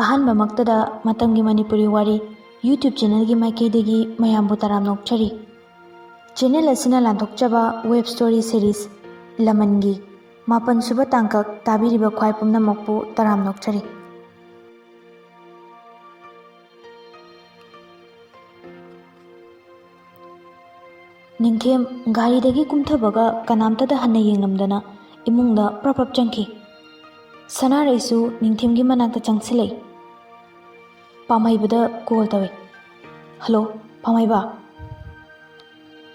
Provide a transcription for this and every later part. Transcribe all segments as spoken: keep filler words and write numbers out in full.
ꯑꯍꯥꯟꯕꯃꯛꯇꯗ ꯃꯇꯝꯒꯤ ꯃꯅꯤꯄꯨꯔꯤ ꯋꯥꯔꯤ YouTube ꯆꯦꯅꯦꯜꯒꯤ ꯃꯥꯏꯀꯩꯗꯒꯤ ꯃꯌꯥꯝꯕꯨ ꯇꯔꯥꯝꯅ ꯑꯣꯛꯆꯔꯤ꯫ ꯆꯦꯅꯦꯜ ꯑꯁꯤꯅ ꯂꯥꯟꯊꯣꯛꯆꯕ web story series ꯂꯃꯟꯒꯤ ꯃꯥꯄꯟ ꯁꯨꯕ ꯇꯥꯡꯀꯛ ꯇꯥꯕꯤꯔꯤꯕ ꯈ꯭ꯋꯥꯏ ꯄꯨꯝꯅꯃꯛꯄꯨ ꯇꯔꯥꯝꯅ ꯑꯣꯛꯆꯔꯤ꯫ ꯅꯤꯡꯊꯦꯝ ꯒꯥꯔꯤꯗꯒꯤ ꯀꯨꯝꯊꯕꯒ ꯀꯅꯥꯝꯇꯗ ꯍꯟꯅ ꯌꯦꯡꯂꯝꯗꯅ ꯏꯃꯨꯡꯗ ꯄ꯭ꯔꯞ ꯄ꯭ꯔꯞ ꯆꯪꯈꯤ꯫ ꯁꯅꯥꯔꯩꯁꯨ ꯅꯤꯡꯊꯦꯝꯒꯤ ꯃꯅꯥꯛꯇ ꯆꯪꯁꯤꯜꯂꯛꯏ꯫ ꯄꯥꯝꯍꯩꯕꯗ ꯀꯣꯜ ꯇꯧꯏ꯫ "ꯍꯜꯂꯣ, ꯄꯥꯝꯍꯩꯕ?"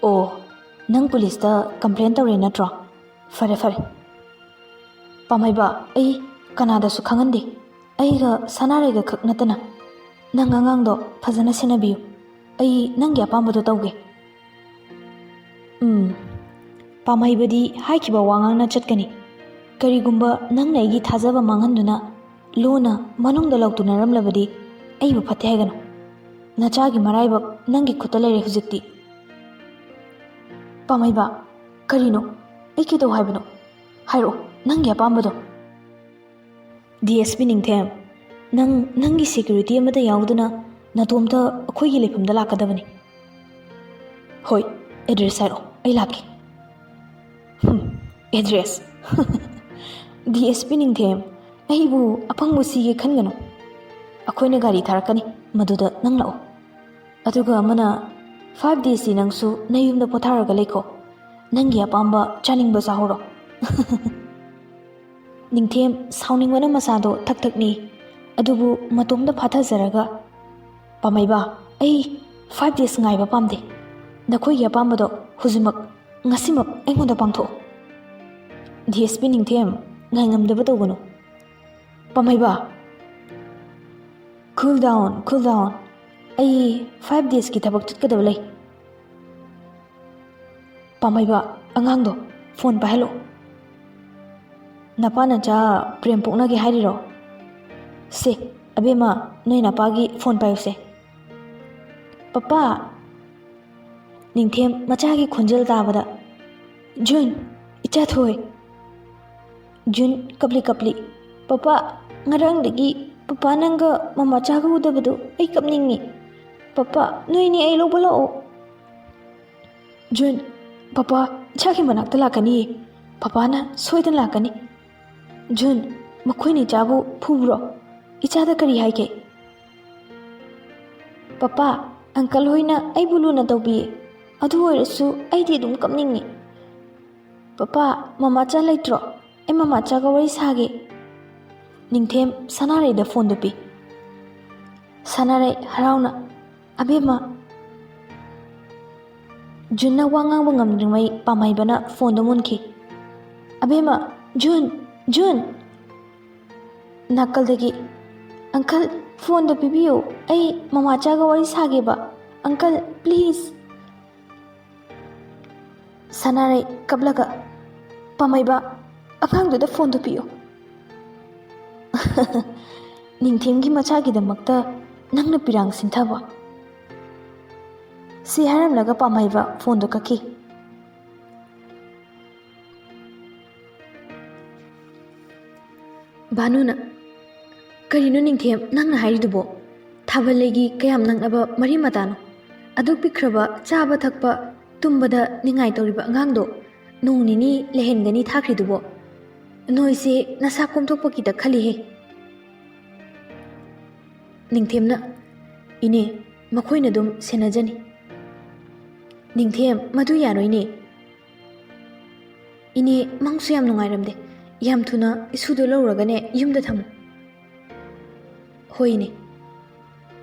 "ꯑꯣ, ꯅꯪ ꯄꯨꯂꯤꯁꯇ ꯀꯝꯄ꯭ꯂꯦꯟ ꯇꯧꯔꯦ ꯅꯠꯇ꯭ꯔꯣ? ꯐꯔꯦ, ꯐꯔꯦ꯫ ꯄꯥꯝꯍꯩꯕ, ꯑꯩ ꯀꯅꯥꯗꯁꯨ ꯈꯪꯍꯟꯗꯦ꯫ ꯑꯩꯒ ꯁꯅꯥꯔꯩꯒ ꯈꯛ ꯅꯠꯇꯅ꯫ ꯅꯪ ꯑꯉꯥꯡꯗꯣ ꯐꯖꯅ ꯁꯦꯟꯅꯕꯤꯌꯨ꯫ ꯑꯩ ꯅꯪꯒꯤ ꯑꯄꯥꯝꯕꯗꯣ ꯇꯧꯒꯦ꯫" ꯎꯝ, ꯄꯥꯝꯍꯩꯕꯗꯤ ꯍꯥꯏꯈꯤꯕ ꯋꯥꯉꯥꯡꯅ ꯆꯠꯀꯅꯤ꯫ ꯀꯔꯤꯒꯨꯝꯕ ꯅꯪꯅ ꯑꯩꯒꯤ ꯊꯥꯖꯕ ꯃꯥꯡꯍꯟꯗꯨꯅ ꯂꯨꯅ ꯃꯅꯨꯡꯗ ꯂꯥꯎꯇꯨꯅꯔꯝꯂꯕꯗꯤ ꯑꯩꯕꯨ ꯐꯠꯇꯦ ꯍꯥꯏꯒꯅꯨ꯫ ꯅꯆꯥꯒꯤ ꯃꯔꯥꯏꯕꯛ ꯅꯪꯒꯤ ꯈꯨꯠꯇ ꯂꯩꯔꯦ ꯍꯧꯖꯤꯛꯇꯤ꯫ ꯄꯥꯝꯍꯩꯕ, ꯀꯔꯤꯅꯣ? ꯑꯩ ꯀꯩꯗꯧ ꯍꯥꯏꯕꯅꯣ? ꯍꯥꯏꯔꯛꯑꯣ, ꯅꯪꯒꯤ ꯑꯄꯥꯝꯕꯗꯣ꯫ "ꯗꯤ ꯑꯦꯁ ꯄꯤ ꯅꯤꯡꯊꯦꯝ, ꯅꯪ ꯅꯪꯒꯤ ꯁꯦꯀ꯭ꯌꯨꯔꯤꯇꯤ ꯑꯃꯠꯇ ꯌꯥꯎꯗꯅ ꯅꯇꯣꯝꯇ ꯑꯩꯈꯣꯏꯒꯤ ꯂꯩꯐꯝꯗ ꯂꯥꯛꯀꯗꯕꯅꯤ꯫" "ꯍꯣꯏ, ꯑꯦꯗ꯭ꯔꯦꯁ ꯍꯥꯏꯔꯛꯑꯣ, ꯑꯩ ꯂꯥꯛꯀꯦ꯫" "ꯍꯨꯝ, ꯑꯦꯗ꯭ꯔꯦꯁ? ꯗꯤ ꯑꯦꯁ ꯄꯤ ꯅꯤꯡꯊꯦꯝ, ꯑꯩꯕꯨ ꯑꯄꯪꯕ ꯁꯤꯒꯦ ꯈꯟꯒꯅꯨ꯫ ꯑꯩꯈꯣꯏꯅ ꯒꯥꯔꯤ ꯊꯥꯔꯛꯀꯅꯤ, ꯃꯗꯨꯗ ꯅꯪ ꯂꯥꯛꯑꯣ꯫ ꯑꯗꯨꯒ ꯑꯃꯅ, ꯐꯥꯏꯚ ꯗꯦꯁꯇꯤ ꯅꯪꯁꯨ ꯅꯌꯨꯝꯗ ꯄꯣꯊꯥꯔꯒ ꯂꯩꯀꯣ꯫ ꯅꯪꯒꯤ ꯑꯄꯥꯝꯕ ꯆꯥꯅꯤꯡꯕ ꯆꯥꯍꯧꯔꯣ꯫" ꯅꯤꯡꯊꯦꯝ ꯁꯥꯎꯅꯤꯡꯕꯅ ꯃꯁꯥꯗꯣ ꯊꯛ ꯊꯛ ꯅꯤ꯫ ꯑꯗꯨꯕꯨ ꯃꯇꯣꯝꯇ ꯐꯥꯊꯖꯔꯒ, "ꯄꯥꯝꯍꯩꯕ, ꯑꯩ ꯐꯥꯏꯚ ꯗꯦꯁ ꯉꯥꯏꯕ ꯄꯥꯝꯗꯦ꯫ ꯅꯈꯣꯏꯒꯤ ꯑꯄꯥꯝꯕꯗꯣ ꯍꯧꯖꯤꯛꯃꯛ, ꯉꯁꯤꯃꯛ ꯑꯩꯉꯣꯟꯗ ꯄꯥꯡꯊꯣꯛꯑꯣ꯫" "ꯗꯤ ꯑꯦꯁ ꯄꯤ ꯅꯤꯡꯊꯦꯝ, ꯉꯥꯏꯉꯝꯗꯕ ꯇꯧꯒꯅꯨ꯫" "ꯄꯥꯝꯍꯩꯕ, cool down, cool down꯫ ꯑꯩ ꯐꯥꯏꯚ ꯗꯦꯁꯀꯤ ꯊꯕꯛ ꯆꯠꯀꯗꯕ ꯂꯩ꯫" "ꯄꯥꯝꯍꯩꯕ, ꯑꯉꯥꯡꯗꯣ ꯐꯣꯟ ꯄꯥꯏꯍꯜꯂꯣ꯫" "ꯅꯄꯥ ꯅꯆꯥ ꯄ꯭ꯔꯦꯝ ꯄꯣꯛꯅꯒꯦ ꯍꯥꯏꯔꯤꯔꯣ? ꯁꯦ, ꯑꯕꯦꯝꯃ, ꯅꯣꯏ ꯅꯄꯥꯒꯤ ꯐꯣꯟ ꯄꯥꯏꯌꯨꯁꯦ꯫" "ꯄꯄꯥ!" ꯅꯤꯡꯊꯦꯝ ꯃꯆꯥꯒꯤ ꯈꯣꯟꯖꯦꯜ ꯇꯥꯕꯗ, "ꯖꯨꯟ, ꯏꯆꯥ ꯊꯣꯏ!" ꯖꯨꯟ ꯀꯞꯂꯤ ꯀꯞꯂꯤ, "ꯄꯄꯥ, ꯉꯔꯥꯡꯗꯒꯤ ꯄꯄꯥ, ꯅꯪꯒ ꯃꯃꯥꯆꯥꯒ ꯎꯗꯕꯗꯨ ꯑꯩ ꯀꯞꯅꯤꯡꯉꯤ꯫ ꯄꯄꯥ, ꯅꯣꯏꯅꯤ ꯑꯩ ꯂꯧꯕ ꯂꯥꯛꯑꯣ꯫ ꯖꯨꯟ, ꯄꯄꯥ ꯏꯆꯥꯒꯤ ꯃꯅꯥꯛꯇ ꯂꯥꯛꯀꯅꯤꯌꯦ꯫ ꯄꯄꯥꯅ ꯁꯣꯏꯗꯅ ꯂꯥꯛꯀꯅꯤ꯫ ꯖꯨꯟ, ꯃꯈꯣꯏꯅ ꯏꯆꯥꯕꯨ ꯐꯨꯕ꯭ꯔꯣ? ꯏꯆꯥꯗ ꯀꯔꯤ ꯍꯥꯏꯒꯦ? ꯄꯄꯥ, ꯑꯪꯀꯜ ꯍꯣꯏꯅ ꯑꯩꯕꯨ ꯂꯨꯅ ꯇꯧꯕꯤꯌꯦ, ꯑꯗꯨ ꯑꯣꯏꯔꯁꯨ ꯑꯩꯗꯤ ꯑꯗꯨꯝ ꯀꯞꯅꯤꯡꯉꯤ꯫ ꯄꯄꯥ, ꯃꯃꯥꯆꯥ ꯂꯩꯇ꯭ꯔꯣ? ꯑꯩ ꯃꯃꯥꯆꯥꯒ ꯋꯥꯔꯤ ꯁꯥꯒꯦ꯫ ꯅꯤꯡꯊꯦꯝ ꯁꯅꯥꯔꯩꯗ ꯐꯣꯟꯗꯨ ꯄꯤ꯫ ꯁꯅꯥꯔꯩ ꯍꯔꯥꯎꯅ, "ꯑꯕꯦꯝꯃ!" ꯖꯨꯟꯅ ꯋꯥ ꯉꯥꯡꯕ ꯉꯝꯗ꯭ꯔꯤꯉꯩ ꯄꯥꯝꯍꯩꯕꯅ ꯐꯣꯟꯗꯨ ꯃꯨꯟꯈꯤ꯫ "ꯑꯕꯦꯝꯃ, ꯖꯨꯟ, ꯖꯨꯟ!" ꯅꯥꯀꯜꯗꯒꯤ, "ꯑꯪꯀꯜ, ꯐꯣꯟꯗꯣ ꯄꯤꯕꯤꯌꯨ, ꯑꯩ ꯃꯃꯥꯆꯥꯒ ꯋꯥꯔꯤ ꯁꯥꯒꯦꯕ, ꯑꯪꯀꯜ, ꯄ꯭ꯂꯤꯖ!" ꯁꯅꯥꯔꯩ ꯀꯞꯂꯒ, "ꯄꯥꯝꯍꯩꯕ, ꯑꯉꯥꯡꯗꯨꯗ ꯐꯣꯟꯗꯨ ꯄꯤꯌꯨ꯫" "ꯅꯤꯡꯊꯦꯝꯒꯤ ꯃꯆꯥꯒꯤꯗꯃꯛꯇ ꯅꯪꯅ ꯄꯤꯔꯥꯡ ꯁꯤꯟꯊꯕ?" ꯁꯤ ꯍꯥꯏꯔꯝꯂꯒ ꯄꯥꯝꯍꯩꯕ ꯐꯣꯟꯗꯨ ꯀꯛꯈꯤ꯫ ꯚꯥꯅꯨꯅ, "ꯀꯔꯤꯅꯣ ꯅꯤꯡꯊꯦꯝ ꯅꯪꯅ ꯍꯥꯏꯔꯤꯗꯨꯕꯣ? ꯊꯥꯕꯜ ꯂꯩꯒꯤ ꯀꯌꯥꯝ ꯅꯛꯅꯕ ꯃꯔꯤ ꯃꯇꯥꯅꯣ? ꯑꯗꯨꯛ ꯄꯤꯛꯈ꯭ꯔꯕ ꯆꯥꯕ ꯊꯛꯄ, ꯇꯨꯝꯕꯗ ꯅꯤꯡꯉꯥꯏ ꯇꯧꯔꯤꯕ ꯑꯉꯥꯡꯗꯣ ꯅꯣꯡ ꯅꯤꯅꯤ ꯂꯩꯍꯟꯒꯅꯤ ꯊꯥꯈ꯭ꯔꯤꯗꯨꯕꯣ? ꯅꯣꯏꯁꯦ ꯅꯁꯥ ꯀꯣꯝꯊꯣꯛꯄ ꯈꯤꯇ ꯈꯜꯂꯤꯍꯦ꯫" ꯅꯤꯡꯊꯦꯝꯅ, "ꯏꯅꯦ, ꯃꯈꯣꯏꯅ ꯑꯗꯨꯝ ꯁꯦꯟꯅꯖꯅꯤ꯫" ꯅꯤꯡꯊꯦꯝ, "ꯃꯗꯨ ꯌꯥꯔꯣꯏꯅꯦ꯫ ꯏꯅꯦ, ꯃꯪꯁꯨ ꯌꯥꯝ ꯅꯨꯡꯉꯥꯏꯔꯝꯗꯦ꯫ ꯌꯥꯝ ꯊꯨꯅ ꯏꯁꯨꯗꯣ ꯂꯧꯔꯒꯅꯦ ꯌꯨꯝꯗ ꯊꯝꯃꯨ꯫" "ꯍꯣꯏꯅꯦ꯫"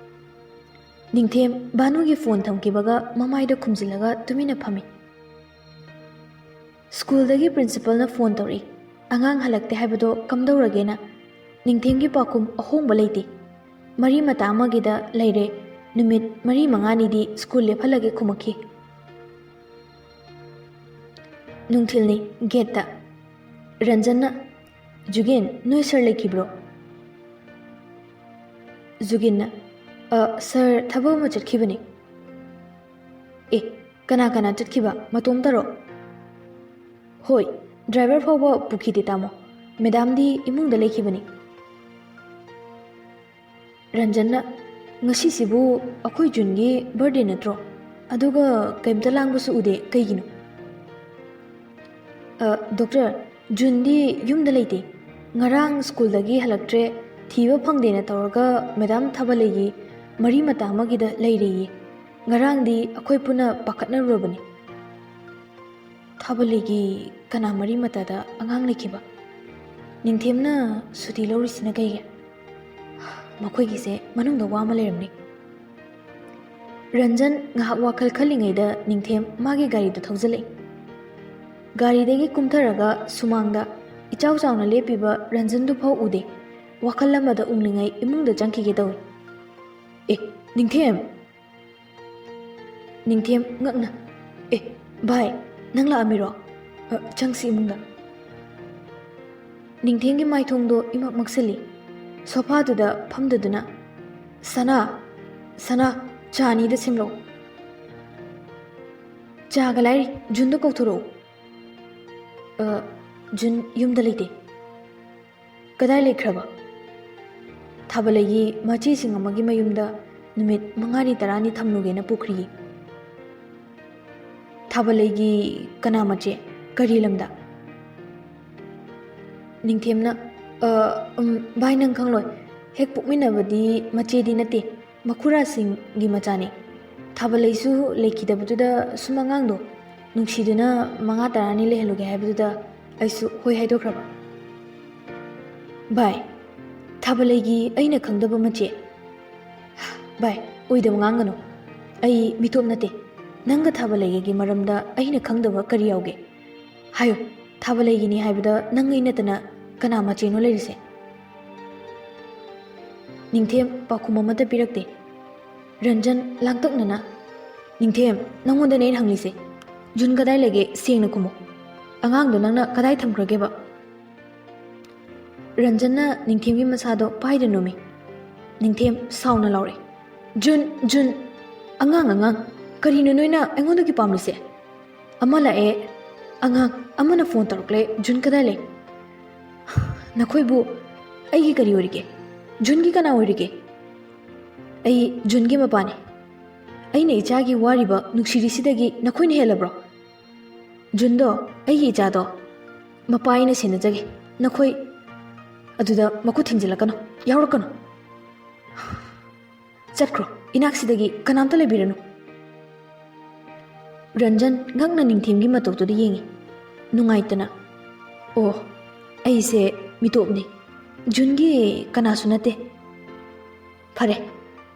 ꯅꯤꯡꯊꯦꯝ ꯚꯥꯅꯨꯒꯤ ꯐꯣꯟ ꯊꯝꯈꯤꯕꯒ ꯃꯃꯥꯏꯗ ꯈꯨꯝꯖꯤꯜꯂꯒ ꯇꯨꯃꯤꯟꯅ ꯐꯝꯃꯤ꯫ ꯁ꯭ꯀꯨꯜꯗꯒꯤ ꯄ꯭ꯔꯤꯟꯁꯤꯄꯜꯅ ꯐꯣꯟ ꯇꯧꯔꯛꯏ꯫ ꯑꯉꯥꯡ ꯍꯜꯂꯛꯇꯦ ꯍꯥꯏꯕꯗꯣ ꯀꯝꯗꯧꯔꯒꯦꯅ꯫ ꯅꯤꯡꯊꯦꯝꯒꯤ ꯄꯥꯎꯈꯨꯝ ꯑꯍꯣꯡꯕ ꯂꯩꯇꯦ꯫ "ꯃꯔꯤ ꯃꯇꯥ ꯑꯃꯒꯤꯗ ꯂꯩꯔꯦ, ꯅꯨꯃꯤꯠ ꯃꯔꯤ ꯃꯉꯥꯅꯤꯗꯤ ꯁ꯭ꯀꯨꯜ ꯂꯦꯞꯍꯜꯂꯒꯦ" ꯈꯨꯝꯃꯛꯈꯤ꯫ ꯅꯨꯡꯊꯤꯜꯅꯤ, ꯒꯦꯠꯇ꯫ ꯔꯟꯖꯟꯅ, "ꯖꯨꯒꯦꯟ, ꯅꯣꯏ ꯁꯥꯔ ꯂꯩꯈꯤꯕ꯭ꯔꯣ?" ꯖꯨꯒꯦꯟꯅ, "ꯑ, ꯁꯥꯔ ꯊꯕꯛ ꯑꯃ ꯆꯠꯈꯤꯕꯅꯤ꯫" "ꯑꯦ, ꯀꯅꯥ ꯀꯅꯥ ꯆꯠꯈꯤꯕ? ꯃꯇꯣꯝꯇꯔꯣ?" "ꯍꯣꯏ, ꯗ꯭ꯔꯥꯏꯚꯔ ꯐꯥꯎꯕ ꯄꯨꯈꯤꯗꯦ ꯇꯥꯃꯣ꯫ ꯃꯦꯗꯥꯝꯗꯤ ꯏꯃꯨꯡꯗ ꯂꯩꯈꯤꯕꯅꯤ꯫" ꯔꯟꯖꯟꯅ, "ꯉꯁꯤꯁꯤꯕꯨ ꯑꯩꯈꯣꯏ ꯖꯨꯟꯒꯤ ꯕꯥꯔꯗꯦ ꯅꯠꯇ꯭ꯔꯣ? ꯑꯗꯨꯒ ꯀꯩꯝꯇ ꯂꯥꯡꯕꯁꯨ ꯎꯗꯦ, ꯀꯩꯒꯤꯅꯣ?" "ꯑ, ꯗꯣꯛꯇꯔ, ꯖꯨꯟꯗꯤ ꯌꯨꯝꯗ ꯂꯩꯇꯦ꯫ ꯉꯔꯥꯡ ꯁ꯭ꯀꯨꯜꯗꯒꯤ ꯍꯜꯂꯛꯇ꯭ꯔꯦ, ꯊꯤꯕ ꯐꯪꯗꯦꯅ ꯇꯧꯔꯒ ꯃꯦꯗꯥꯝ ꯊꯥꯕꯂꯩꯒꯤ ꯃꯔꯤ ꯃꯇꯥ ꯑꯃꯒꯤꯗ ꯂꯩꯔꯦꯌꯦ꯫ ꯉꯔꯥꯡꯗꯤ ꯑꯩꯈꯣꯏ ꯄꯨꯟꯅ ꯄꯥꯈꯠꯅꯔꯨꯔꯕꯅꯤ꯫" "ꯊꯥꯕꯂꯩꯒꯤ ꯀꯅꯥ ꯃꯔꯤ ꯃꯇꯥꯗ ꯑꯉꯥꯡ ꯂꯩꯈꯤꯕ? ꯅꯤꯡꯊꯦꯝꯅ ꯁꯨꯇꯤ ꯂꯧꯔꯤꯁꯤꯅ ꯀꯩꯒꯤ? ꯃꯈꯣꯏꯒꯤꯁꯦ ꯃꯅꯨꯡꯗ ꯋꯥ ꯑꯃ ꯂꯩꯔꯝꯅꯤ꯫" ꯔꯟꯖꯟ ꯉꯥꯏꯍꯥꯛ ꯋꯥꯈꯜ ꯈꯜꯂꯤꯉꯩꯗ ꯅꯤꯡꯊꯦꯝ ꯃꯥꯒꯤ ꯒꯥꯔꯤꯗꯨ ꯊꯧꯖꯤꯜꯂꯛꯏ꯫ ꯒꯥꯔꯤꯗꯒꯤ ꯀꯨꯝꯊꯔꯒ ꯁꯨꯃꯥꯡꯗ ꯏꯆꯥꯎ ꯆꯥꯎꯅ ꯂꯦꯞꯄꯤꯕ ꯔꯟꯖꯟꯗꯨ ꯐꯥꯎ ꯎꯗꯦ꯫ ꯋꯥꯈꯜ ꯑꯃꯗ ꯎꯡꯂꯤꯉꯩ ꯏꯃꯨꯡꯗ ꯆꯪꯈꯤꯒꯦ ꯇꯧꯏ꯫ "ꯑꯦ, ꯅꯤꯡꯊꯦꯝ!" ꯅꯤꯡꯊꯦꯝ ꯉꯛꯅ, "ꯑꯦ, ꯚꯥꯏ, ꯅꯪ ꯂꯥꯛꯑꯝꯃꯤꯔꯣ? ꯑ, ꯆꯪꯁꯤ ꯏꯃꯨꯡꯗ꯫" ꯅꯤꯡꯊꯦꯝꯒꯤ ꯃꯥꯏꯊꯣꯡꯗꯣ ꯏꯃꯛ ꯃꯛꯁꯤꯜꯂꯤ꯫ ꯁꯣꯐꯥꯗꯨꯗ ꯐꯝꯗꯗꯨꯅ, "ꯁꯅꯥ, ꯁꯅꯥ, ꯆꯥ ꯑꯅꯤꯗ ꯁꯦꯝꯂꯛꯑꯣ꯫" "ꯆꯥꯒ ꯂꯥꯏꯔꯤ, ꯖꯨꯟꯗꯣ ꯀꯧꯊꯣꯔꯛꯎ꯫" "ꯑ, ꯖꯨꯟ ꯌꯨꯝꯗ ꯂꯩꯇꯦ꯫" "ꯀꯗꯥꯏ ꯂꯩꯈ꯭ꯔꯕ?" "ꯊꯥꯕꯂꯩꯒꯤ ꯃꯆꯦꯁꯤꯡ ꯑꯃꯒꯤ ꯃꯌꯨꯝꯗ ꯅꯨꯃꯤꯠ ꯃꯉꯥꯅꯤ ꯇꯔꯥꯅꯤ ꯊꯝꯂꯨꯒꯦꯅ ꯄꯨꯈ꯭ꯔꯤꯌꯦ꯫" "ꯊꯥꯕꯂꯩꯒꯤ ꯀꯅꯥ ꯃꯆꯦ? ꯀꯔꯤ ꯂꯝꯗ?" ꯅꯤꯡꯊꯦꯝꯅ, "ꯑ, ꯎꯝ, ꯚꯥꯏ, ꯅꯪ ꯈꯪꯂꯣꯏ꯫ ꯍꯦꯛ ꯄꯣꯛꯃꯤꯟꯅꯕꯗꯤ ꯃꯆꯦꯗꯤ ꯅꯠꯇꯦ, ꯃꯈꯨꯔꯥꯁꯤꯡꯒꯤ ꯃꯆꯥꯅꯤ꯫ ꯊꯥꯕꯂꯩꯁꯨ ꯂꯩꯈꯤꯗꯕꯗꯨꯗ ꯁꯨꯝ ꯑꯉꯥꯡꯗꯣ ꯅꯨꯡꯁꯤꯗꯨꯅ ꯃꯉꯥ ꯇꯔꯥꯅꯤ ꯂꯩꯍꯜꯂꯨꯒꯦ ꯍꯥꯏꯕꯗꯨꯗ ꯑꯩꯁꯨ ꯍꯣꯏ ꯍꯥꯏꯗꯣꯛꯈ꯭ꯔꯕ꯫" "ꯚꯥꯏ, ꯊꯥꯕꯂꯩꯒꯤ ꯑꯩꯅ ꯈꯪꯗꯕ ꯃꯆꯦ?" "ꯚꯥꯏ, ꯑꯣꯏꯗꯕ ꯉꯥꯡꯒꯅꯨ꯫ ꯑꯩ ꯃꯤꯇꯣꯞ ꯅꯠꯇꯦ꯫ ꯅꯪꯒ ꯊꯥꯕꯂꯩꯒꯒꯤ ꯃꯔꯝꯗ ꯑꯩꯅ ꯈꯪꯗꯕ ꯀꯔꯤ ꯌꯥꯎꯒꯦ? ꯍꯥꯏꯌꯨ, ꯊꯥꯕꯂꯩꯒꯤꯅꯤ ꯍꯥꯏꯕꯗ ꯅꯪ ꯑꯩ ꯅꯠꯇꯅ ꯀꯅꯥ ꯃꯆꯦꯅꯣ ꯂꯩꯔꯤꯁꯦ?" ꯅꯤꯡꯊꯦꯝ ꯄꯥꯎꯈꯨꯝ ꯑꯃꯠꯇ ꯄꯤꯔꯛꯇꯦ꯫ ꯔꯟꯖꯟ ꯂꯥꯡꯇꯛꯅꯅ, "ꯅꯤꯡꯊꯦꯝ, ꯅꯪꯉꯣꯟꯗꯅꯦ ꯑꯩꯅ ꯍꯪꯂꯤꯁꯦ꯫ ꯖꯨꯟ ꯀꯗꯥꯏ ꯂꯩꯒꯦ? ꯁꯦꯡꯅ ꯈꯨꯝꯃꯨ꯫ ꯑꯉꯥꯡꯗꯣ ꯅꯪꯅ ꯀꯗꯥꯏ ꯊꯝꯈ꯭ꯔꯒꯦꯕ?" ꯔꯟꯖꯟꯅ ꯅꯤꯡꯊꯦꯝꯒꯤ ꯃꯁꯥꯗꯣ ꯄꯥꯏꯗ ꯅꯣꯝꯃꯤ꯫ ꯅꯤꯡꯊꯦꯝ ꯁꯥꯎꯅ ꯂꯥꯎꯔꯛꯏ, "ꯖꯨꯟ, ꯖꯨꯟ! ꯑꯉꯥꯡ, ꯑꯉꯥꯡ! ꯀꯔꯤꯅꯣ ꯅꯣꯏꯅ ꯑꯩꯉꯣꯟꯗꯒꯤ ꯄꯥꯝꯂꯤꯁꯦ? ꯑꯃ ꯂꯥꯛꯑꯦ ꯑꯉꯥꯡ, ꯑꯃꯅ ꯐꯣꯟ ꯇꯧꯔꯛꯂꯦ, ꯖꯨꯟ ꯀꯗꯥꯏ ꯂꯩ? ꯅꯈꯣꯏꯕꯨ ꯑꯩꯒꯤ ꯀꯔꯤ ꯑꯣꯏꯔꯤꯒꯦ? ꯖꯨꯟꯒꯤ ꯀꯅꯥ ꯑꯣꯏꯔꯤꯒꯦ? ꯑꯩ ꯖꯨꯟꯒꯤ ꯃꯄꯥꯅꯤ꯫ ꯑꯩꯅ ꯏꯆꯥꯒꯤ ꯋꯥꯔꯤꯕ ꯅꯨꯡꯁꯤꯔꯤꯁꯤꯗꯒꯤ ꯅꯈꯣꯏꯅ ꯍꯦꯜꯂꯕ꯭ꯔꯣ? ꯖꯨꯟꯗꯣ ꯑꯩꯒꯤ ꯏꯆꯥꯗꯣ꯫ ꯃꯄꯥ ꯑꯩꯅ ꯁꯦꯟꯅꯖꯒꯦ꯫ ꯅꯈꯣꯏ ꯑꯗꯨꯗ ꯃꯈꯨꯠ ꯊꯤꯡꯖꯤꯜꯂꯛꯀꯅꯨ꯫ ꯌꯥꯎꯔꯛꯀꯅꯨ꯫ ꯆꯠꯈ꯭ꯔꯣ꯫ ꯏꯅꯥꯛꯁꯤꯗꯒꯤ ꯀꯅꯥꯝꯇ ꯂꯩꯕꯤꯔꯅꯨ꯫ ꯔꯟꯖꯟ ꯉꯛꯅ ꯅꯤꯡꯊꯦꯝꯒꯤ ꯃꯇꯧꯗꯨꯗ ꯌꯦꯡꯉꯤ꯫ ꯅꯨꯡꯉꯥꯏꯇꯅ, "ꯑꯣ, ꯑꯩꯁꯦ ꯃꯤꯇꯣꯞꯅꯤ꯫ ꯖꯨꯟꯒꯤ ꯀꯅꯥꯁꯨ ꯅꯠꯇꯦ꯫ ꯐꯔꯦ,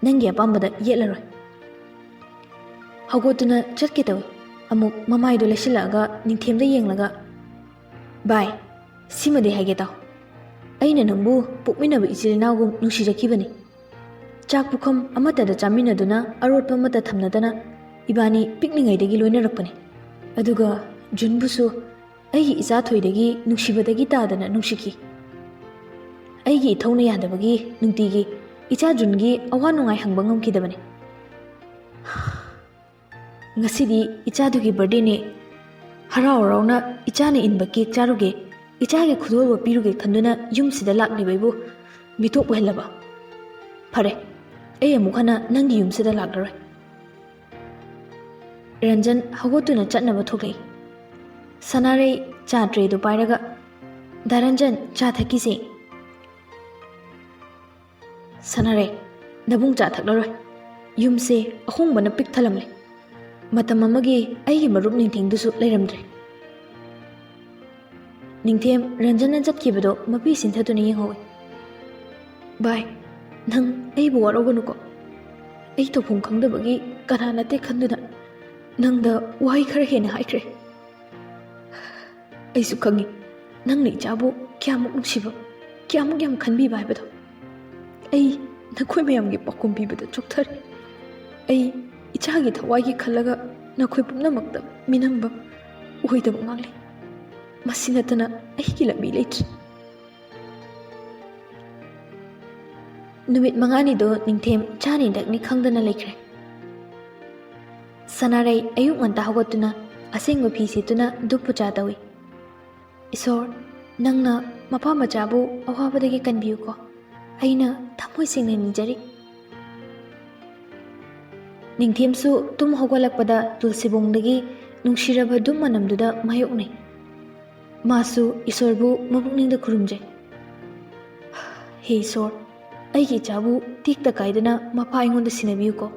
ꯅꯪꯒꯤ ꯑꯄꯥꯝꯕꯗ ꯌꯦꯠꯂꯔꯣꯏ"꯫ ꯍꯧꯒꯠꯇꯨꯅ ꯆꯠꯀꯦ ꯇꯧꯏ꯫ ꯑꯃꯨꯛ ꯃꯃꯥꯏꯗꯨ ꯂꯩꯁꯤꯜꯂꯛꯑꯒ ꯅꯤꯡꯊꯦꯝꯗ ꯌꯦꯡꯂꯒ, "ꯚꯥꯏ, ꯁꯤꯃꯗꯤ ꯍꯥꯏꯒꯦ ꯇꯥꯎ꯫ ꯑꯩꯅ ꯅꯪꯕꯨ ꯄꯣꯛꯃꯤꯟꯅꯕ ꯏꯆꯤꯜ ꯏꯅꯥꯎꯒꯨꯝ ꯅꯨꯡꯁꯤꯖꯈꯤꯕꯅꯤ꯫ ꯆꯥꯛ ꯄꯨꯈꯝ ꯑꯃꯠꯇꯗ ꯆꯥꯃꯤꯟꯅꯗꯨꯅ ꯑꯔꯣꯠꯄ ꯑꯃꯠꯇ ꯊꯝꯅꯗꯅ ꯏꯕꯥꯅꯤ ꯄꯤꯛꯂꯤꯉꯩꯗꯒꯤ ꯂꯣꯏꯅꯔꯛꯄꯅꯤ꯫ ꯑꯗꯨꯒ ꯖꯨꯟꯕꯨꯁꯨ ꯑꯩꯒꯤ ꯏꯆꯥ ꯊꯣꯏꯗꯒꯤ ꯅꯨꯡꯁꯤꯕꯗꯒꯤ ꯇꯥꯗꯅ ꯅꯨꯡꯁꯤꯈꯤ꯫ ꯑꯩꯒꯤ ꯏꯊꯧꯅ ꯌꯥꯗꯕꯒꯤ ꯅꯨꯡꯇꯤꯒꯤ ꯏꯆꯥ ꯖꯨꯟꯒꯤ ꯑꯋꯥ ꯅꯨꯡꯉꯥꯏ ꯍꯪꯕ ꯉꯝꯈꯤꯗꯕꯅꯤ꯫ ꯉꯁꯤꯗꯤ ꯏꯆꯥꯗꯨꯒꯤ ꯕꯥꯔꯗꯦꯅꯦ꯫ ꯍꯔꯥꯎ ꯍꯔꯥꯎꯅ ꯏꯆꯥꯅ ꯏꯟꯕ ꯀꯦꯛ ꯆꯥꯔꯨꯒꯦ, ꯏꯆꯥꯒꯤ ꯈꯨꯗꯣꯜꯕꯨ ꯄꯤꯔꯨꯒꯦ ꯈꯟꯗꯨꯅ ꯌꯨꯝꯁꯤꯗ ꯂꯥꯛꯂꯤꯕ ꯑꯩꯕꯨ ꯃꯤꯇꯣꯞ ꯑꯣꯏꯍꯜꯂꯕ꯫ ꯐꯔꯦ, ꯑꯩ ꯑꯃꯨꯛ ꯍꯟꯅ ꯅꯪꯒꯤ ꯌꯨꯝꯁꯤꯗ ꯂꯥꯛꯂꯔꯣꯏ"꯫ ꯔꯟꯖꯟ ꯍꯧꯒꯠꯇꯨꯅ ꯆꯠꯅꯕ ꯊꯣꯛꯂꯛꯏ꯫ ꯁꯅꯥꯔꯩ ꯆꯥ ꯇ꯭ꯔꯦꯗꯨ ꯄꯥꯏꯔꯒ, "ꯗꯥ ꯔꯟꯖꯟ, ꯆꯥ ꯊꯛꯈꯤꯁꯦ"꯫ "ꯁꯅꯥꯔꯩ, ꯅꯕꯨꯡ ꯆꯥ ꯊꯛꯂꯔꯣꯏ꯫ ꯌꯨꯝꯁꯦ ꯑꯍꯣꯡꯕꯅ ꯄꯤꯛ ꯊꯜꯂꯝꯂꯦ꯫ ꯃꯇꯝ ꯑꯃꯒꯤ ꯑꯩꯒꯤ ꯃꯔꯨꯞ ꯅꯤꯡꯊꯦꯝꯗꯨꯁꯨ ꯂꯩꯔꯝꯗ꯭ꯔꯦ"꯫ ꯅꯤꯡꯊꯦꯝ ꯔꯟꯖꯟꯅ ꯆꯠꯈꯤꯕꯗꯣ ꯃꯄꯤ ꯁꯤꯟꯊꯗꯨꯅ ꯌꯦꯡꯍꯧꯏ꯫ "ꯚꯥꯏ, ꯅꯪ ꯑꯩꯕꯨ ꯋꯥꯔꯧꯒꯅꯨꯀꯣ꯫ ꯑꯩ ꯇꯧꯐꯝ ꯈꯪꯗꯕꯒꯤ ꯀꯅꯥ ꯅꯠꯇꯦ ꯈꯟꯗꯨꯅ ꯅꯪꯗ ꯋꯥꯍꯩ ꯈꯔ ꯍꯦꯟꯅ ꯍꯥꯏꯈ꯭ꯔꯦ꯫ ꯑꯩꯁꯨ ꯈꯪꯉꯤ, ꯅꯪꯅ ꯏꯆꯥꯕꯨ ꯀꯌꯥꯃꯨꯛ ꯅꯨꯡꯁꯤꯕ, ꯀꯌꯥꯃꯨꯛ ꯌꯥꯝ ꯈꯟꯕꯤꯕ ꯍꯥꯏꯕꯗꯣ꯫ ꯑꯩ ꯅꯈꯣꯏ ꯃꯌꯥꯝꯒꯤ ꯄꯥꯎꯈꯨꯝ ꯄꯤꯕꯗ ꯆꯣꯛꯊꯔꯦ꯫ ꯑꯩ ꯏꯆꯥꯒꯤ ꯊꯋꯥꯏꯒꯤ ꯈꯜꯂꯒ ꯅꯈꯣꯏ ꯄꯨꯝꯅꯃꯛꯇ ꯃꯤꯅꯝꯕ ꯑꯣꯏꯗꯕ ꯉꯥꯡꯂꯤ꯫ ꯃꯁꯤ ꯅꯠꯇꯅ ꯑꯩꯒꯤ ꯂꯝꯕꯤ ꯂꯩꯇ꯭ꯔꯦ"꯫ ꯅꯨꯃꯤꯠ ꯃꯉꯥꯅꯤꯗꯣ ꯅꯤꯡꯊꯦꯝ ꯆꯥꯅꯤ ꯊꯛꯅꯤ ꯈꯪꯗꯅ ꯂꯩꯈ꯭ꯔꯦ꯫ ꯁꯅꯥꯔꯩ ꯑꯌꯨꯛ ꯉꯟꯇꯥ ꯍꯧꯒꯠꯇꯨꯅ ꯑꯁꯦꯡꯕ ꯐꯤ ꯁꯦꯠꯇꯨꯅ ꯙꯨꯞ ꯄꯨꯖꯥ ꯇꯧꯏ꯫ "ꯏꯁꯣꯔ, ꯅꯪꯅ ꯃꯄꯥ ꯃꯆꯥꯕꯨ ꯑꯋꯥꯕꯗꯒꯤ ꯀꯟꯕꯤꯌꯨꯀꯣ꯫ ꯑꯩꯅ ꯊꯃꯣꯏ ꯁꯦꯡꯅ ꯅꯤꯖꯔꯤ"꯫ ꯅꯤꯡꯊꯦꯝꯁꯨ ꯇꯨꯝ ꯍꯧꯒꯠꯂꯛꯄꯗ ꯇꯨꯜꯁꯤꯕꯣꯡꯗꯒꯤ ꯅꯨꯡꯁꯤꯔꯕ ꯙꯨꯞ ꯃꯅꯝꯗꯨꯗ ꯃꯥꯌꯣꯛꯅꯩ꯫ ꯃꯥꯁꯨ ꯏꯁꯣꯔꯕꯨ ꯃꯄꯨꯛꯅꯤꯡꯗ ꯈꯨꯔꯨꯝꯖꯩ꯫ "ꯍꯦ ꯏꯁꯣꯔ, ꯑꯩꯒꯤ ꯏꯆꯥꯕꯨ ꯇꯦꯛꯇ ꯀꯥꯏꯗꯅ ꯃꯄꯥ ꯑꯩꯉꯣꯟꯗ ꯁꯤꯟꯅꯕꯤꯌꯨꯀꯣ꯫"